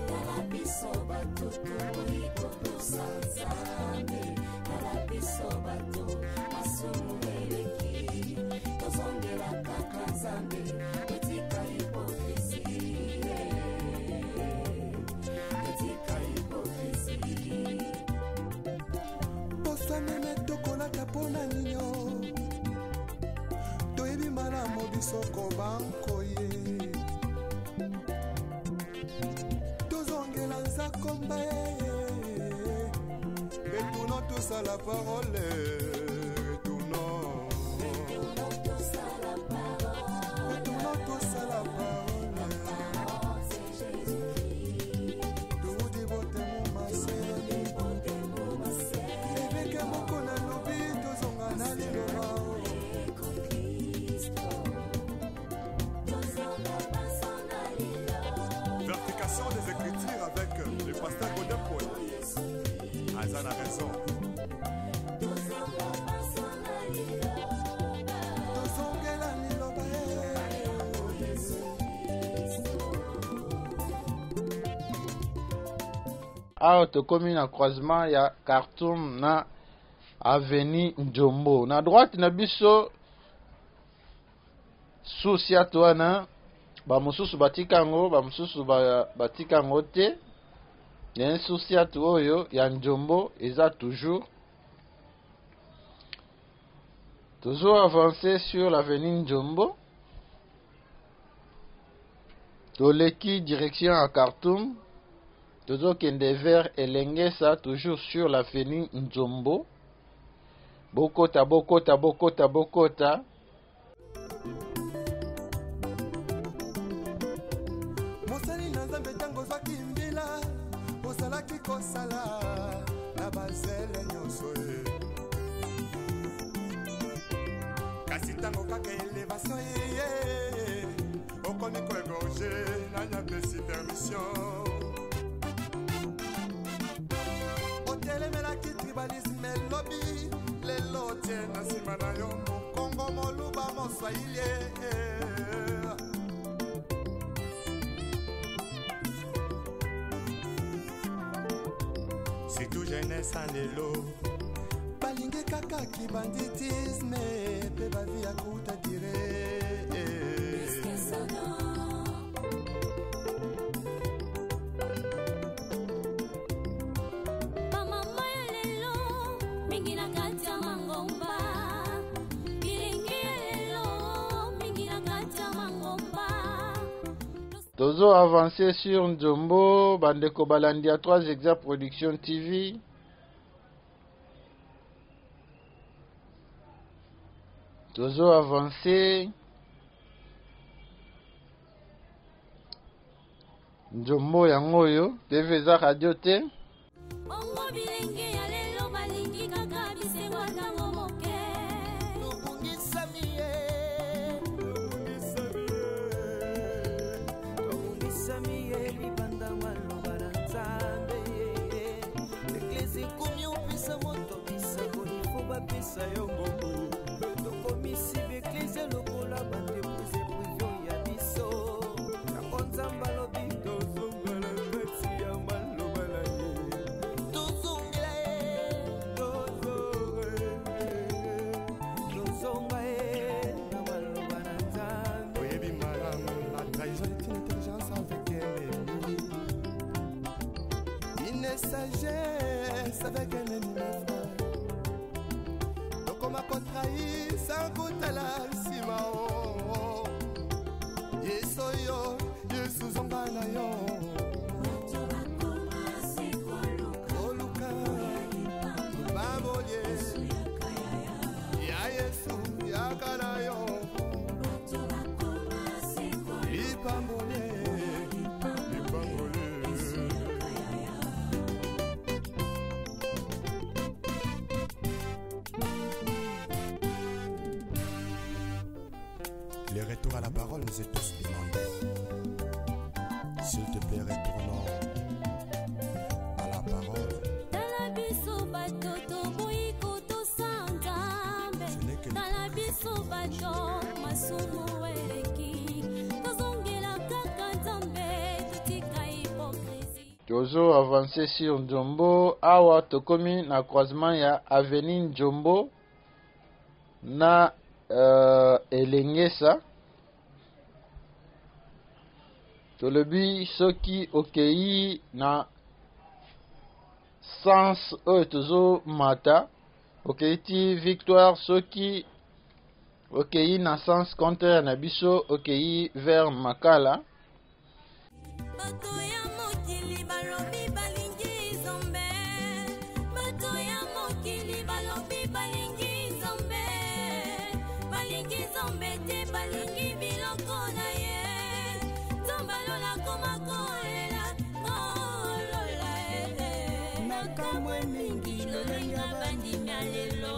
Tala biso bato toboyi kotosa Nzambe, tala biso bato masumu eleki, tozongela kaka Nzambe, totika hypocrisie, totika hypocrisie. soko bankoye tozongela nzakomba retournons tous à la parole retournons retournons tous à la parole toudi botemu mase ebeke moko nalobi tozonga na liloba Verification des Écritures avec le pasteur Godin Paul. Aza na raison. Tozongela liloba Awa tokomi na croisement ya Khartoum na avenue Njombo. Na droite na biso sous-ciat wana, bamosusu batika yango, bamosusu batika yango te. Mais sous-ciat oyo ya Njombo eza toujours. Toujours avancé sur l'avenue Njombo. Toleki direction ya Khartoum. Tozokende vers Elengesa, toujours sur l'avenue Njombo. Bokota, bokota, bokota, bokota. Mosali na Nzambe, ntango ozwaki mbila, ozalaki kosala na bazele nyonso ye. Kasi ntango kaka elevation eye, okomi koegorge, nani apesi permission? Otelemelaki tribalisme elobi, lelo otie na nsima na yo mokongo, moluba, moswahili. Surtout jeunesse ya lelo balingi kaka kibanditisme mpe bavi ya kuta dire. Bamama ya lelo mingi na kati ya mangomba, bilingi ya lelo mingi na kati ya mangomba. Tozo avancer sur Njombo, bandeko balandi ya 3 Exa Production TV. Tozo avancer Njombo yango oyo, TV eza radio te. Bongo bilenge ya lelo balingi kaka bisengo ntango moke. Tobungisami ye, tobungisami ye libanda maloba na Nzambe. Eglise ekomi opesa moto bisakoli fo bapesa yo mbongo. Tokomisi baeglise lokola baentreprise prive ya biso. Yango Nzambe alobi tozongela kati ya maloba na ye. Tozongela ye, tozonga ye na maloba na Nzambe. Oyebi malamu, la trahison est une intelligence avec un ennemi, une sagesse avec un ennemi, mes frères. Tokoma kotrahir sans kotala nsima o. Yesu oyo, Yesu zonga na yo. Koluka babolie ya Yesu, yaka na yo lipambolie, lipambolie. Le retour à la parole nous est tous demandé. S'il te plaît, retournons à la parole. Tala biso bato toboyi kotosa Nzambe. Ce n'est que Tala biso bato masumu eleki, tozongela kaka Nzambe, totika hypocrisie. Tozo avancer sur Njombo, awa tokomi na croisement ya avenue Njombo na Elengesa. Tolobi soki okei na sens oyo tozomata, okei ti Victoire, soki Okei na sens contraire na biso, okei vers Makala. Bato ya mokili balobi balingi Nzambe, bato ya mokili balobi balingi Nzambe, balingi Nzambe te, balingi biloko na ye. Nzambe alola koma kolela kolola eh. Nakamwe mingi lolenge bandimi ya lelo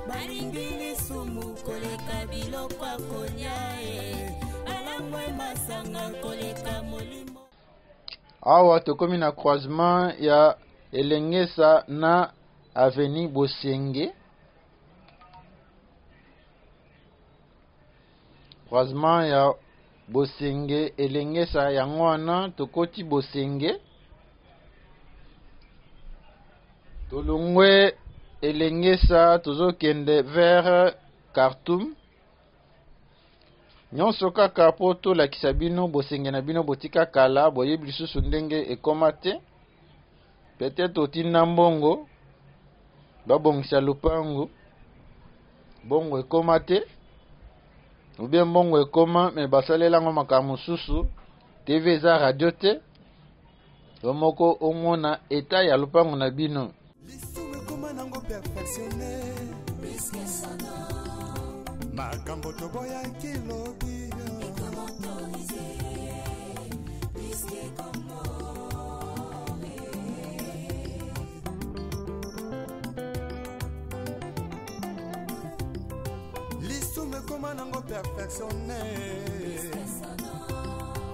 balingi lisumu koleka biloko ya kolia e balangwe masanga koleka molimo. Awa tokomi na croisement ya Elengesa na avenue Bosenge. Croisement ya Bosenge Elengesa, yango wana tokoti Bosenge, tolongwe Elengesa, tozokende vers Khartoum. Nyonso kaka mpo tolakisa bino bosenge na bino botika kala, boyebi lisusu ndenge ekoma te. Peut-être otinda mbongo babongisa lupangu, bongo ekoma te, ou bien mbongo ekoma me basalela yango makambo mosusu. TV eza radio te, yo moko omona eta ya lupangu na bino. Lisumu ekoma nango perfectionne, makambo toboyaki lobi. Lisumu ekoma nango perfectionne,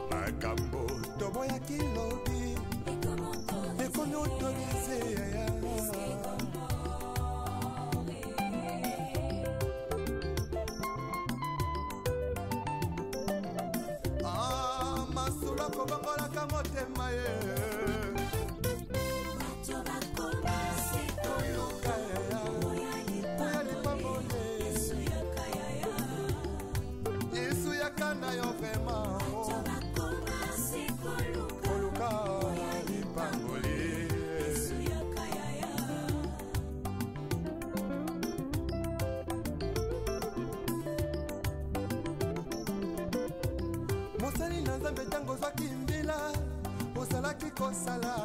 makambo toboyaki lobi ekomi autorise. Ah, masolo akobongolaka motema ye. Toluka ya lipamboli. Yesu yaka na yo vraiment. Koluka lipamboli. Mosali na Nzambe, ntango ozwaki mbila, ozalaki kosala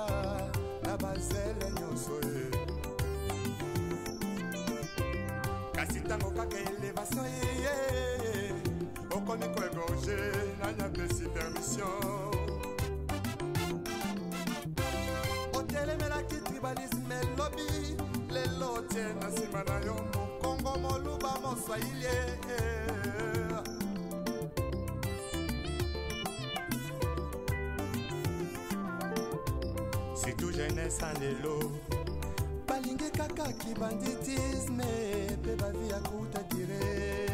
na bazele nyonso ye. Kasi ntango kaka elevation eye, okomi koegorge. Nani apesi permission? Otelemelaki tribalisme elobi, lelo otie na nsima na yo mokongo, moluba, moswahili. Surtout jeunesse ya lelo balingi kaka kibanditisme mpe bavi ya kuta dire.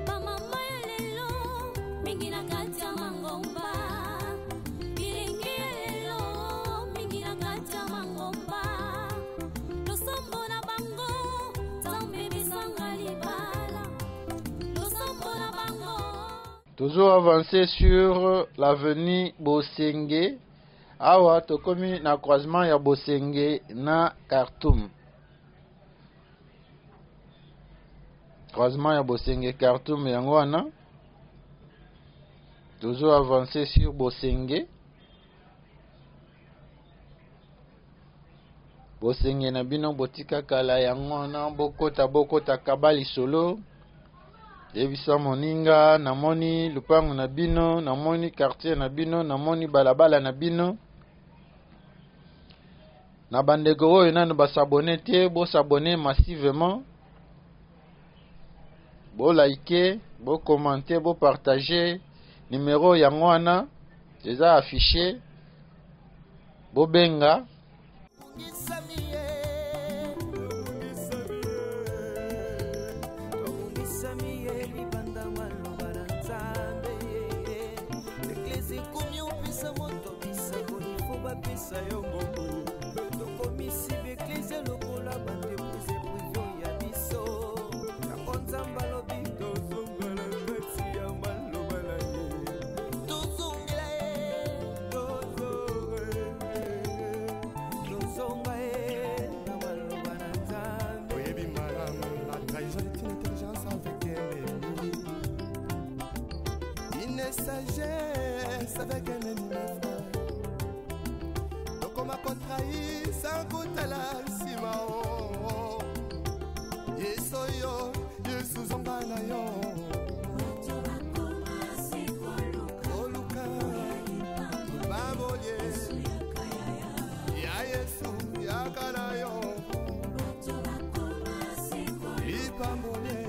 Bamama ya lelo mingi na kati ya mangomba, bilenge ya lelo mingi na kati ya mangomba, losambo na bango Nzambe bisanga libala, losambo na bango. Toujours avancé sur l'avenue Bosenge. Awa tokomi na croisement ya Bosenge na Khartoum. Croisement ya Bosenge Khartoum yango wana. Toujours avancé sur Bosenge. Bosenge na bino botika kala, yango wana bokota bokota kaba lisolo. Yebisa moninga, namoni lupango na bino, namoni quartier na bino, namoni balabala na bino. Na bandeko oyo nanu basabone te, bosabone massivement, bolike, bokommente, bopartage. Numero yango wana eza affiché, bobenga. Tobungisami ye libanda maloba na Nzambe. Eklesi ekomi opesa moto bisakoli fo bapesa yo mbongo. Tokomisi baeklezia lokola baentreprise prive ya biso. Yango Nzambe alobi tozongela kati ya maloba na ye, tozongela ye, tozongela. avec un ennemi, mes frères. Tokoma kotrahi sans kotala nsima o. Yesu yo, Yesu zonga na yo. Koluka babolie ya Yesu yaka na yo. Lipambolie,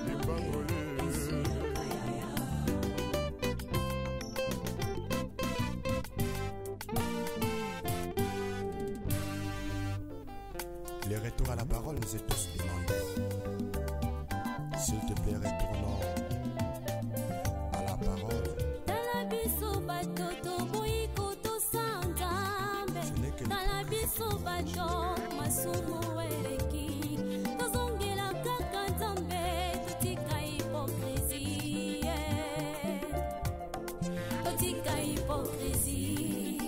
lipambolie. Le retour à la parole nous est tous demandé. S'il te plaît, retournons à la parole. Tala biso bato toboyi kotosa Nzambe. Ce n'est que Tala biso bato masumu eleki, tozongela kaka Nzambe, totika hipokrisie, totika hipokrisie.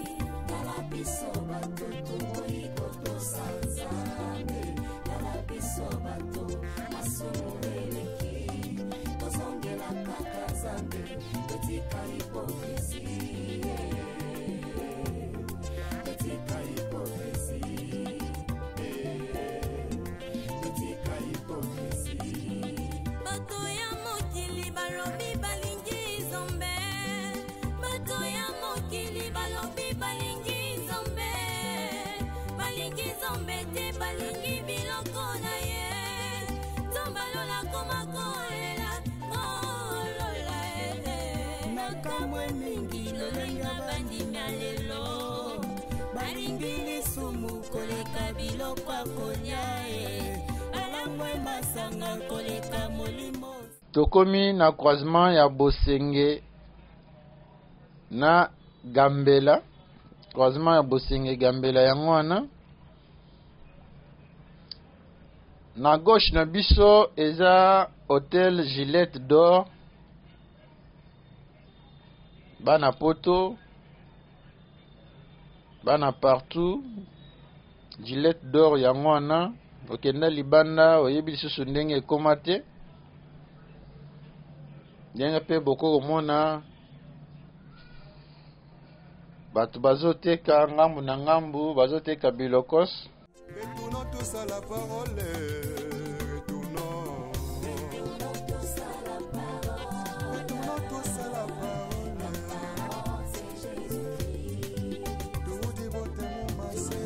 Tala biso bato toboyi kotosa Nzambe. Tala biso bato masumu eleki, tozongela kaka Nzambe, totika hipokrisie, totika hipokrisie, totika hipokrisie. Bato ya mokili balobi balingi Nzambe, bato ya mokili balobi balingi Nzambe, balingi Nzambe te, balingi biloko na ye. Nzambe alola koma kolela ngolola ele. Nakamwe mingi lolenge bandimi ya lelo balingi lisumu koleka biloko ya kolia e balangwe masanga koleka molimo. Tokomi na croisement ya Bosenge na Gambela. Croisement ya Bosenge Gambela yango wana. Na gauche na biso eza Hotel Gillette d'Or. Bana poto, bana partout. Gillette d'Or yango wana. Okenda libanda oyebi lisusu ndenge ekoma te. Ndenge mpe boko komona bato bazoteka ngambu na ngambu, bazoteka bilokos. Retournons tous à la parole, retournons. Retournons tous à la parole. Toudi bote mumase.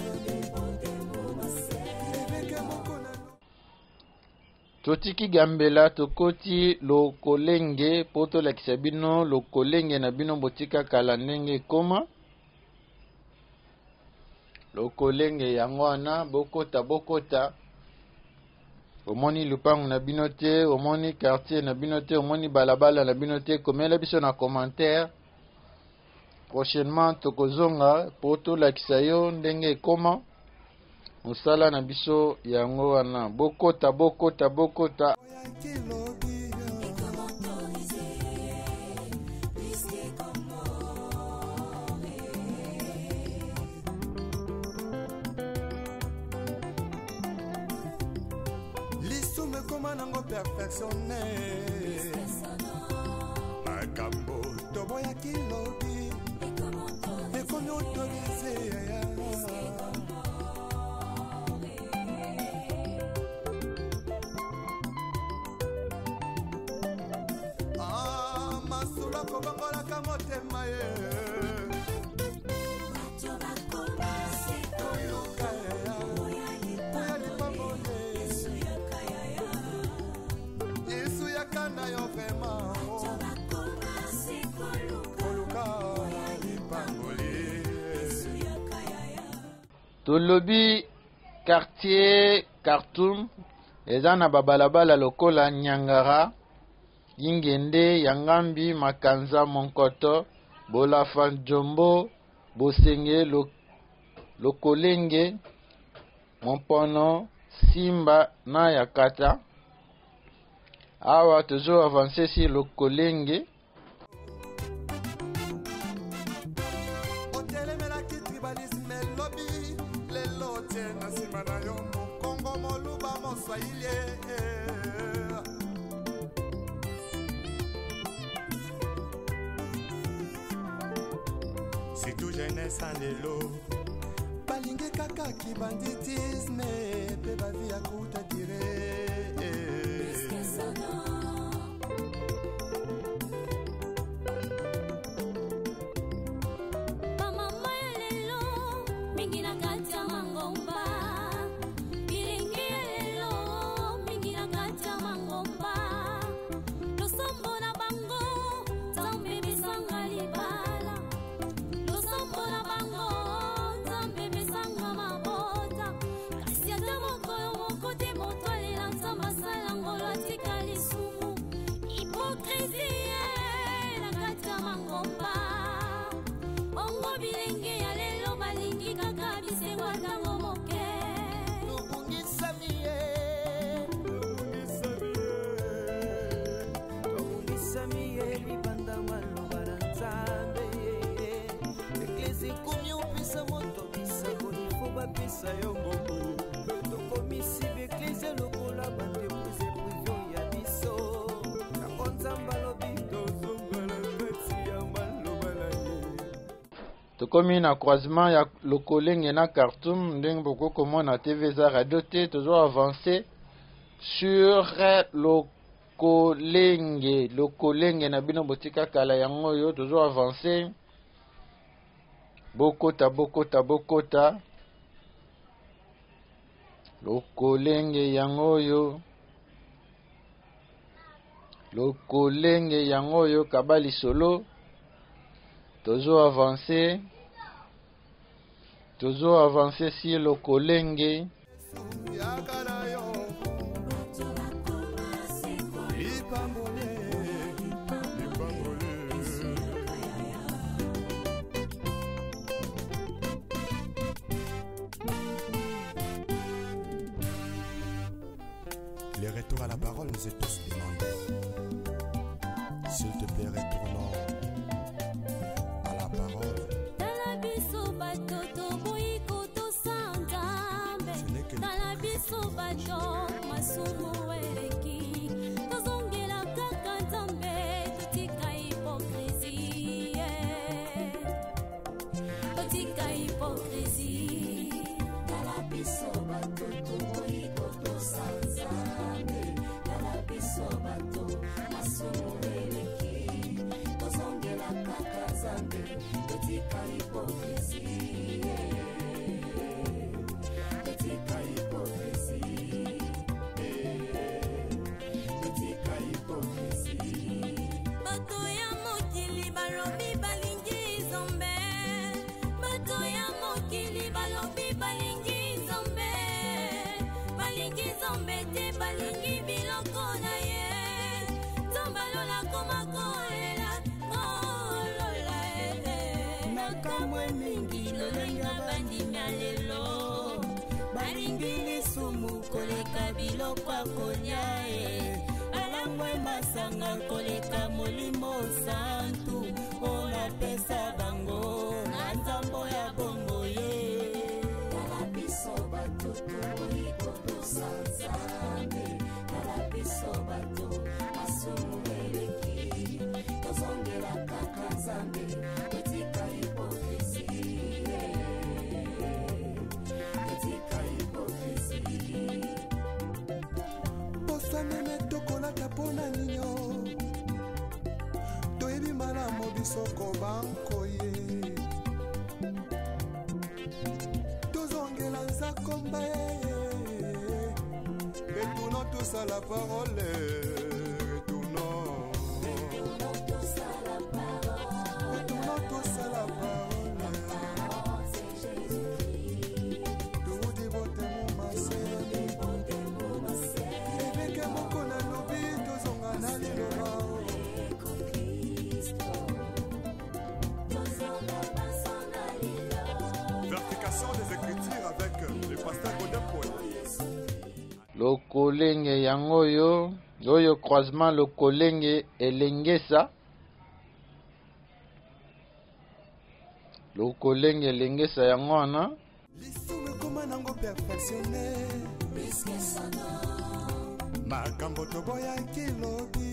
Ebeke moko na Totiki Gambela, tokoti Lokolenge mpo tolakisa bino Lokolenge na bino botika kala ndenge ekoma. Lokolenge yango wana, bokota bokota. Omoni lupangu na bino te, omoni quartier na bino te, omoni balabala na bino te, komela biso na commentaire. Prochainement tokozonga mpo tolakisa yo ndenge ekoma. Mosala na biso yango wana, bokota bokota bokota. Kilobi. Lisumu ekoma nango perfectionne. Makambo toboyaki lobi ekomi autorise yaya. Ah, masolo akobongolaka motema ye. Koluka yaya, oya lipamboli. Yesu yaka na yo vraiment, oh. Koluka lipamboli. Tolobi quartier Khartoum eza na babalabala lokola Nyangara, Yingende, Yangambi, Makanza, Monkoto, Bolafa, Njombo, Bosenge, Lokolenge, Mompono, Simba na Yakata. Awa tozo avancer si Lokolenge. Otelemelaki tribalisme elobi lelo tie na nsima na yo mokongo moluba moswahili. Surtout jeunesse ya lelo balingi kaka kibanditisme mpe bavi ya kuta dire. Bamama ya lelo mingi na kati ya mangomba, bilenge ya lelo mingi na kati ya mangomba, losambo na bango Nzambe pesanga libala, losambo na bango Nzambe pesanga mabota, kasi ata mokolo moko te moto alela Nzambe asala ngolo atika lisumu. Hypocrisie na kati ya mangomba, bongo bilenge ya lelo balingi kaka bisengo ntango moke. Tobungisami ye, tobungisami ye libanda maloba na Nzambe. Eklesi ekomi opesa moto bisakoli fo bapesa yo mbongo. Tokomisi baeklese lokola baentreprise prive ya biso. Yango Nzambe alobi tozonga na kati ya maloba na ye. Tokomi na croisement ya Lokolenge na Khartoum, ndenge bokoki komona TV eza radio te. Tozo avance sur Lokolenge, Lokolenge na bino botika kala yango oyo. Tozo avance, bokota bokota bokota Lokolenge yango oyo, Lokolenge yango oyo, kaba lisolo. Tozo avance, tozo avance si Lokolenge. Yaka na yo lipambole. Lipamboli. Le retour à la parole nous est tous demandé. S'il te plaît, retournons à la parole. Tala biso bato toboyi kotosa Nzambe. Ce n'est que Tala biso bato masumu eleki, tozongela kaka Nzambe, totika hypocrisie, totika hypocrisie. Tala biso bato toboyi kotosa Nzambe. Tala biso bato masumu eleki, tozongela kaka Nzambe, totika hypocrisie, totika hypocrisie, totika hypocrisie. Bato ya mokili balobi balingi Nzambe, bato ya mokili balobi balingi Nzambe, balingi Nzambe te, balingi biloko na ye. Nzambe alola koma kolela kolola e. Nakamwe mingi lolenge bandimi ya lelo balingi lisumu koleka biloko ya kolia e, balangwe masanga koleka Molimo Santu oyo napesa bango na nzambo ya bombo ye. Tala biso bato toboyi kotosa Nzambe. Tala biso bato masumu eleki, tozongela kaka Nzambe, totika hypocrisie, totika hypocrisie. Posa meme tokolata mpo na ninyo, toyebi malamu bisoko bankoye, tozongela nzakomba. Retournons tous à la parole. Retournons. Retournons tous à la parole. Toudi botemu maseni ebeke moko nalobi, tozonga na liloba. Vérification des Écritures avec le pasteur Godin Paul. Lokolenge yango oyo, oyo croisement Lokolenge elengesa, Lokolenge elengesa yango wana. Lisumu ekoma nango perfectionne, makambo toboyaki lobi.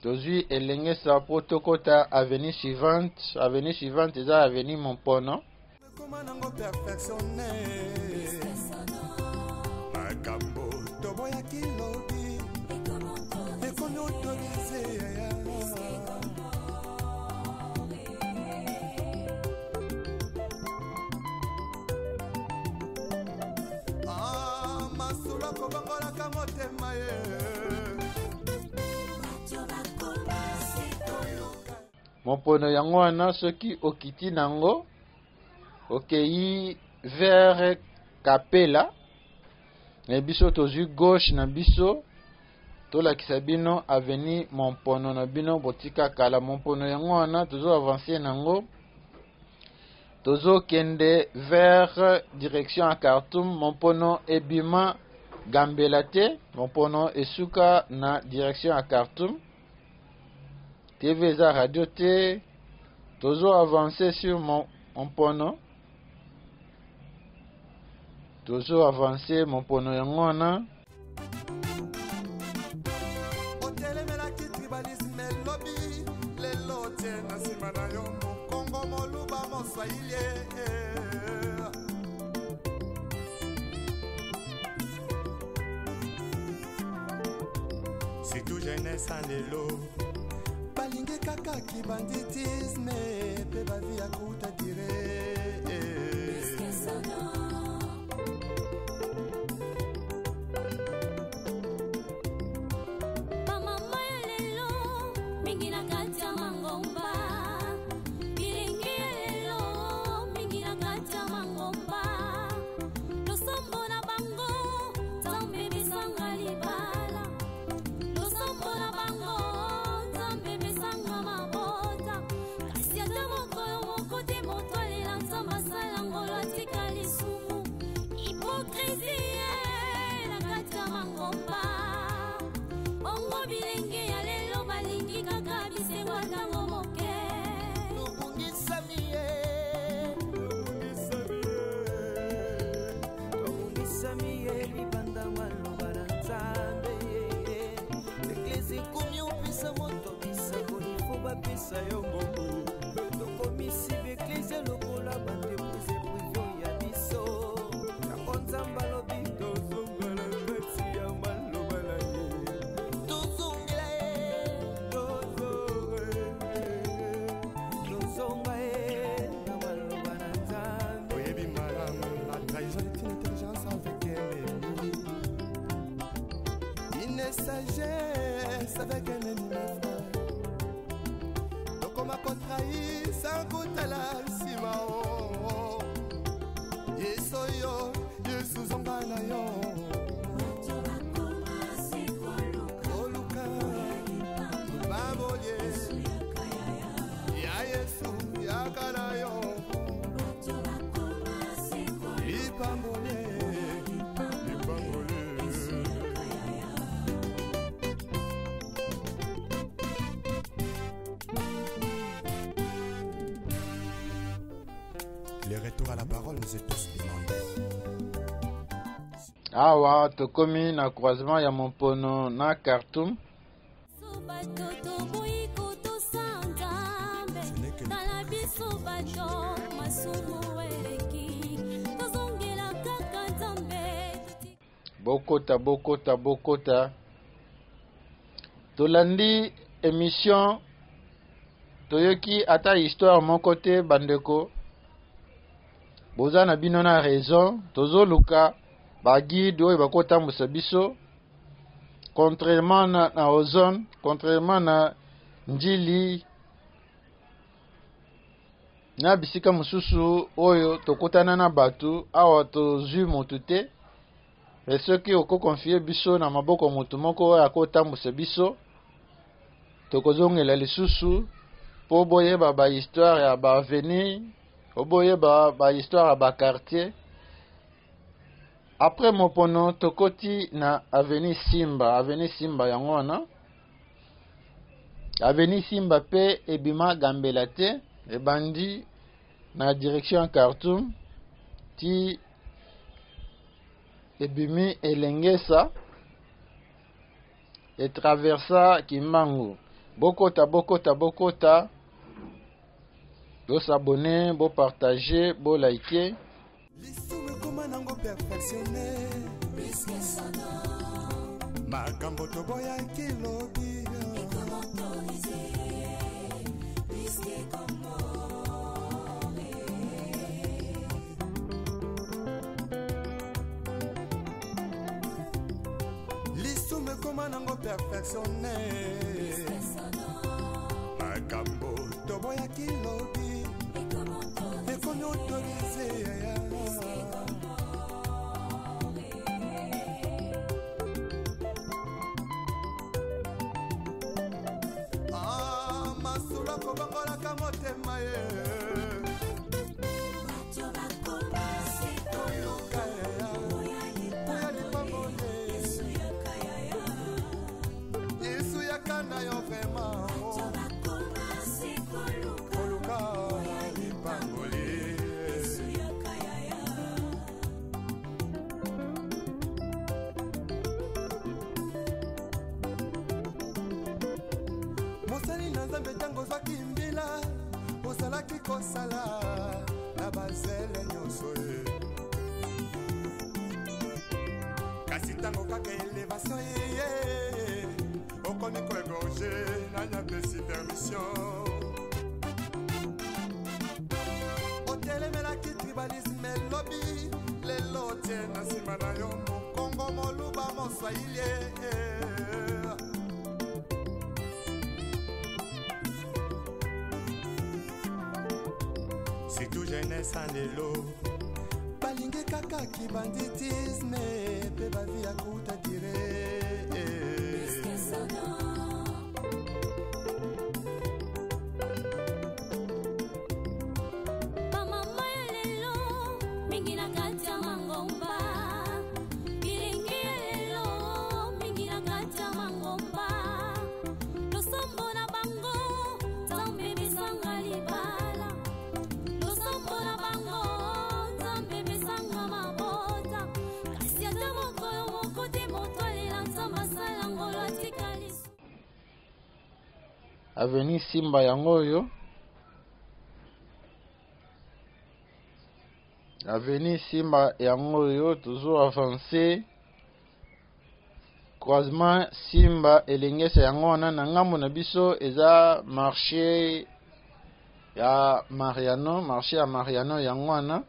Tozwi Elengesa mpo tokota avenue suivante. Avenue suivante eza avenue Mompono. Ekoma nango perfectionne makambo toboyaki lobi ekomi autorise yaya. Ah, masolo akobongolaka motema ye. Mopono yango wana soki okiti nango okei vers Kapela, na biso tozwi gauche na biso tolakisa bino avenue Mompono na bino botika kala. Mompono yango wana tozo avancer nango, tozokende vers direction ya Khartoum. Mompono ebima Gambela te, Mompono esuka na direction ya Khartoum. TV eza radio te, tozo avancer sur Mompono, tozo avancer Mompono yango wana. Otelemelaki tribalisme elobi lelo tie na nsima na yo mokongo moluba moswahili. Surtout jeunesse ya lelo balingi kaka kibanditisme mpe bavi ya kuta dire. Bamama ya lelo mingi na kati ya mangomba, bilenge ya lelo mingi na kati ya mangomba, losambo na bango Nzambe besanga libala, losambo na bango Nzambe besanga mabota, kasi ata mokolo moko te moto alela Nzambe asala ngolo atika lisumu. Hypocrisie na kati ya mangomba. Bongo bilenge ya lelo balingi kaka bisengo ntango moke. Tobungisami ye, tobungisami ye libanda maloba na Nzambe. Eglise ekomi opesa moto bisakoli fo bapesa yo mbongo. Tokomisi baeglise lokola baentreprise privé ya biso. Yango Nzambe alobi tozongela kati ya maloba na ye, tozongela ye, tozonga ye na maloba na Nzambe. Oyebi malamu, la trahison est une intelligence avec un ennemi, une sagesse avec un ennemi, mes frères. Tokoma kotrahir sans kotala nsima o Yesu yo Yesu zonga na yo koluka babolie ya Yesu yaka na yo lipambolie lipambolie. Le retour à la parole nous est tous demandé. Awa tokomi na croisement ya Mompono na Khartoum. Biso bato toboyi kotosa Nzambe, Ce n'est que tala biso bato masumu eleki, tozongela kaka Nzambe. Bokota, bokota, bokota. Tolandi émission, toyoki ata histoire moko te. Bandeko, boza na bino na raison, tozoluka baguide oyo bakotambusa biso, contrairement na Ozone, contrairement na Njili na bisika mosusu oyo tokutana na bato. Awa tozwi motu te. E soki okoconfier biso na maboko motu moko oyo akotambusa biso, tokozongela lisusu mpo boyeba bahistoire ya baavenue, po boyeba bahistoire ya baquartier. Après Mopono, tokoti na avenue Simba. Avenue Simba yango wana. Avenue Simba mpe ebima Gambela te, ebandi na direction ya Khartoum ti ebimi Elengesa, etraversa Kimbangu. Bokota, bokota, bokota. Bosabone, bopartage, bolike. Lisumu ekoma nango perfectionne. Makambo toboyaki lobi lisumu ekoma nango perfectionne. Makambo toboyaki lobi ekomi autorise. Ah, masolo akobongolaka motema ye. Koluka ya lipamboli. Yesu yaka na yo vraiment. Koluka lipamboli. Mosali na Nzambe, ntango ozwaki mbila, ozalaki kosala na bazele nyonso ye. Kasi ntango kaka elevation eye, okomi koegorge. Nani apesi permission? Otelemelaki tribalisme elobi, lelo otie na nsima na yo mokongo, moluba, moswahili. Surtout jeunesse ya lelo balingi kaka kibanditisme mpe bavi ya kuta dire. Bamama ya lelo mingi na kati ya mangomba, bilingi ya lelo mingi na kati ya mangomba, losambo na bango Nzambe pesanga libala, losambo na bango Nzambe pesanga mabota, kasi ata mokolo moko te moto alela Nzambe asala ngolo atikali. Avenue Simba yango oyo. Avenue Simba yango oyo, toujours avancé. Croisement Simba Elengesa yango wana. Na ngambo na biso eza marché ya Mariano, marché ya Mariano yango wana.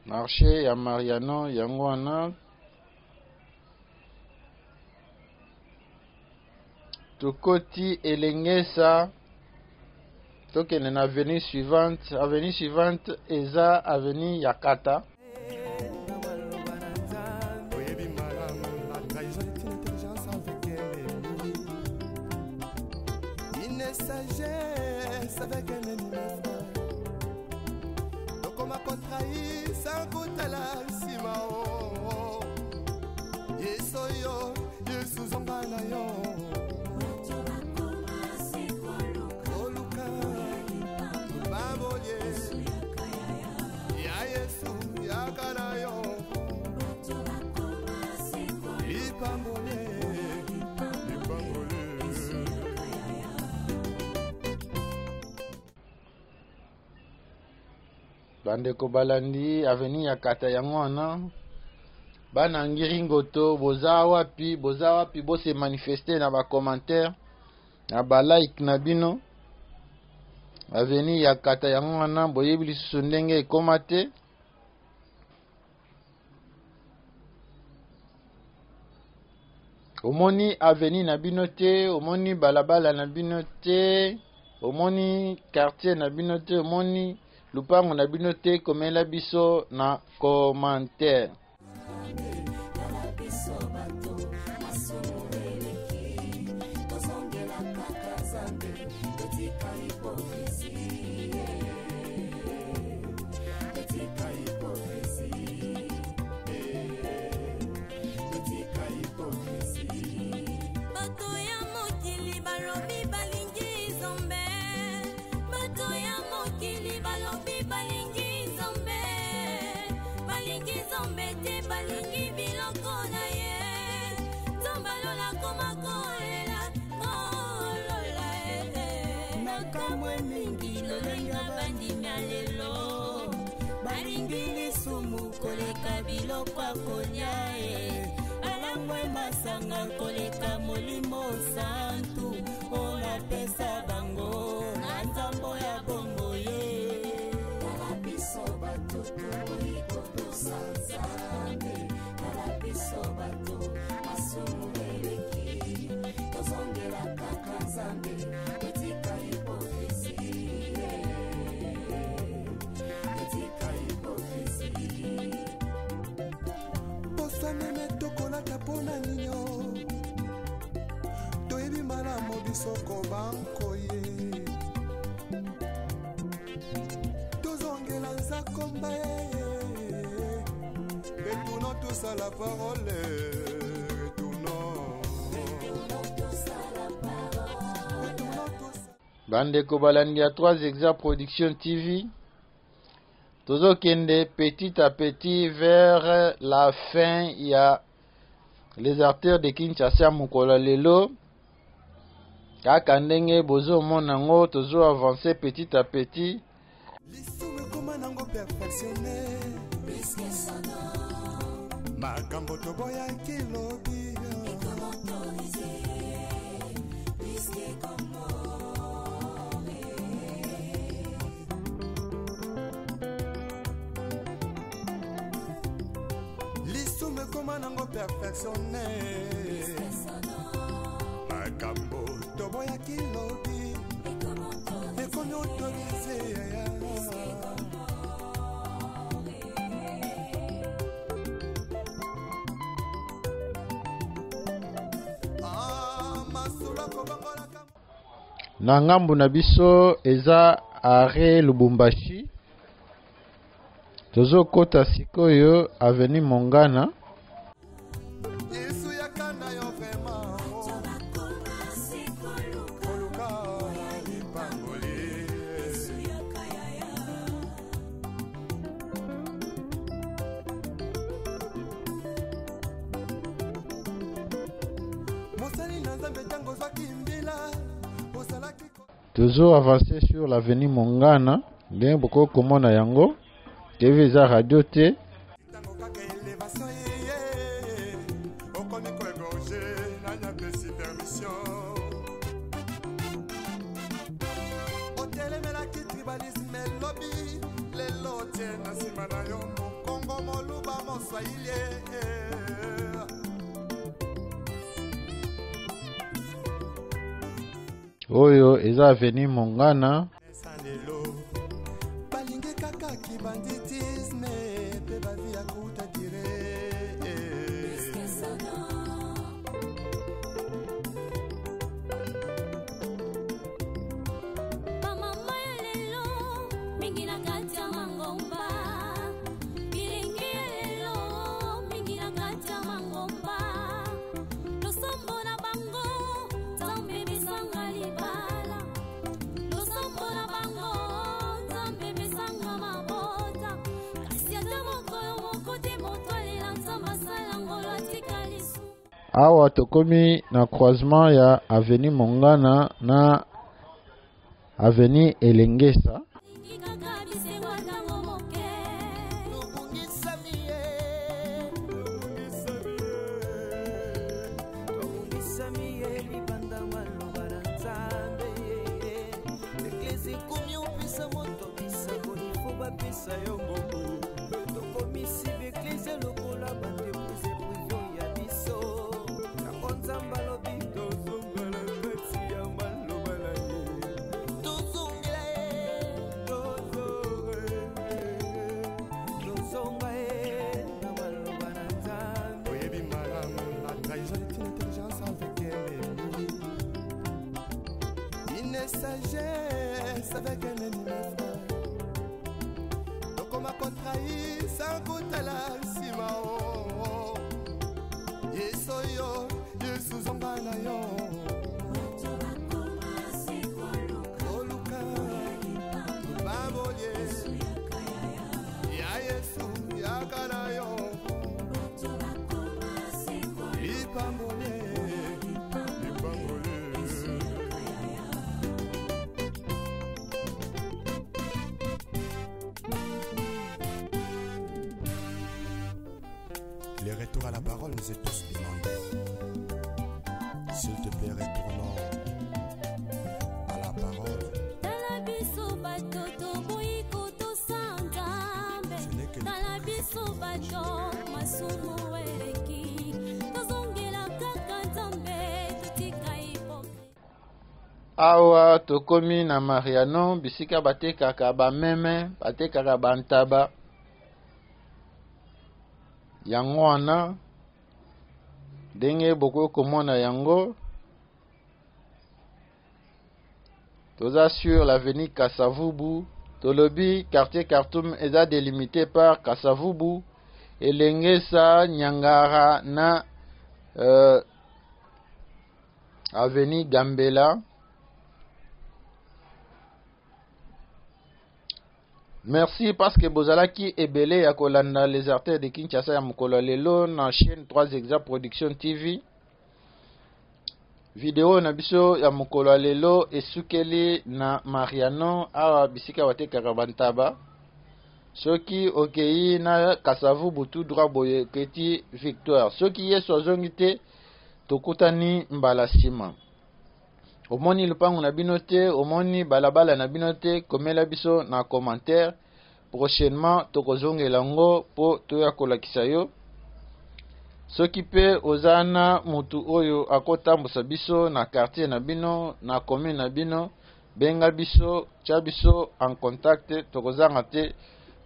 Marché ya Mariano yango wana. Tokoti Elengesa, tokende na avenue suivante. Avenue suivante eza avenue ya Kata. Maloba na Nzambe. Oyebi malamu, la trahison est une intelligence avec un ennemi, une sagesse avec un ennemi, mes frères. Tokoma kotrahir sans kotala nsima o. Yesu oyo, Yesu zonga na yo. Koluka lipamboli ya Yesu yaka na yo. Lipamboli, lipamboli. Bandeko balandi, avenue ya Kata yango wana. Bana Ngiringoto, boza wapi? Boza wapi? Bose manifeste na bacommentaire, na balike na bino. Avenue ya Kata yango wana, boyebi lisusu ndenge ekóma te. Omoni avenue na bino te, omoni balabala na bino te, omoni quartier na bino te, omoni lupango na bino te, komela biso na commentaire. Tala biso bato, masumu eleki, tozongela kaka Nzambe, totika hypocrisie, totika hypocrisie, totika hypocrisie. Bato ya mokili balobi balingi Nzambe, bato ya mokili balobi balingi Nzambe, balingi Nzambe. Koleka biloko ya kolia e balangwe masanga koleka molimo santu oyo napesa bango na nzambo ya bongo ye. Tala biso bato toboyi kotosa Nzambe, tala biso bato masumu eleki, tozongela kaka Nzambe, totika hypocrisie, totika hypocrisie. Posa meme tokolata mpo na ninyo, toyebi malamu biso kobankoye, tozongela nzakomba ye. Retournons tous à la parole, retournons, retournons tous. Bandeko balandi ya 3 Exa Production TV, tozokende petit à petit vers la fin ya les artères de Kinshasa. Mokolo lelo kaka ndenge bozomona yango, tozo avancer petit à petit. Lisumu ekoma nango perfectionne, makambo toboyaki lobi. Lisumu ekoma nango perfectionne, makambo toboyaki lobi ekomi autorise. Ah, masolo akobangolaka. Na ngambu na biso eza arrêt Lubumbashi, tozokota sikoyo avenue Mongana. Yesu yaka na yo vraiment, koluka lipamboli. Mosali na Nzambe, ntango ozwaki mbila ozalaki Tozo avancer sur l'avenue Mongana, ndenge bokoki komona yango. TV eza radio te. Ntango kaka elevation eye, okomi koégorge, nani apesi permission? Otelemelaki tribalisme elobi, lelo tie na nsima na yo mokongo, moluba, moswahili. Oyo eza avenue Mongana. Lelo balingi kaka kibanditisme mpe bavi ya kuta dire. Bamama ya lelo mingi na kati ya mangomba, bilenge ya lelo mingi na kati ya mangomba, losambo na bango Nzambe besanga libala, losambo na bango Nzambe besanga mabota, kasi ata mokolo moko te moto alela Nzambe asala ngolo atika lisu. Awa tokomi na croisement ya avenue Mongana na avenue Elengesa. Lingi kaka bisengo ntango moke. Tobungisami ye, tobungisami ye libanda maloba na Nzambe. Eklesi ekomi opesa moto bisakoli fo bapesa yo mbongo. Tokomisi baeklese lokola baentreprise privé ya biso. Yango Nzambe alobi tozongela kati ya maloba na ye, tozongela ye, tozonga ye na maloba na Nzambe. Oyebi malamu, la trahison est une intelligence avec ennemi, une sagesse avec un ennemi, mes frères. Tokoma kotrahi sans kotala nsima o. Yesu oyo, Yesu zonga na yo, koluka lipamboli ya Yesu, yaka na yo lipamboli, lipamboli. Le retour à la parole nous est tous demandé. S'il te plaît, retournons à la parole. Tala biso bato toboyi kotosa Nzambe. Ce n'est que Tala biso bato masumu eleki, tozongela kaka Nzambe, totika hypocrisie. Awa tokomi na Mariano, bisika batekaka bameme, batekaka bantaba. Yango wana ndenge bokoki komona yango, toza sur l'avenue Kasavubu. Tolobi quartier Khartoum eza délimité par Kasavubu, Elengesa, Nyangara na avenue Gambela. Merci parce que bozalaki ebele ya kolanda les artères de Kinshasa ya mokolo ya lelo na chaîne 3 Exa Production TV. Video na biso ya mokolo ya lelo esukeli na Mariano, awa bisika batekaka bantaba. Soki okei na Kasavubu tout droit boye oketi Victoire. Soki Yesu azongi te, tokutani mbala nsima. Omoni lupango na bino te, omoni balabala na bino te, komela biso na commentaire. Prochainement tokozongela yango po toya kolakisa yo. Soki pe oza na mutu oyo akotambusa biso na quartier na bino, na commune na bino, benga biso, tia biso en contact, tokozanga te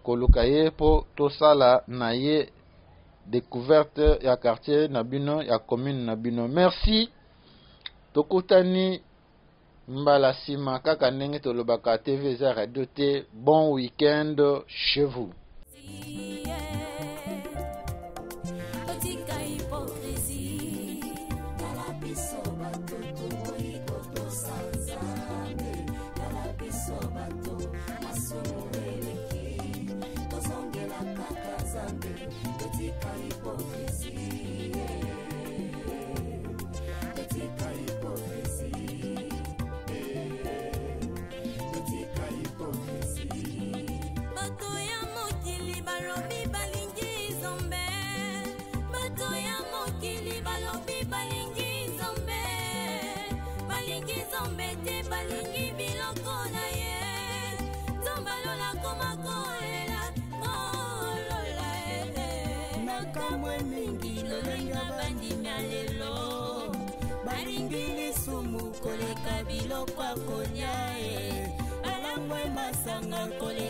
koluka ye po tosala na ye découverte ya quartier na bino, ya commune na bino. Merci. Tokutani mbala nsima kaka ndenge tolobaka TV eza radio te. Bon week-end chez vous. Totika hypocrisie. Tala biso bato toboyi kotosa Nzambe. Tala biso bato masumu eleki, tozongela kaka Nzambe. Totika hypocrisie. Totika hypocrisie. Totika hypocrisie. Bato ya mokili balobi balingi Nzambe. Bato ya mokili balobi balingi Nzambe. Balingi Nzambe te, balingi biloko na ye. Nzambe alola koma kolela, kolola, eh. Nakamwe mingi lolenge bandimi ya lelo, balingi lisumu koleka biloko ya kolia, eh. Balangwe masanga koleka.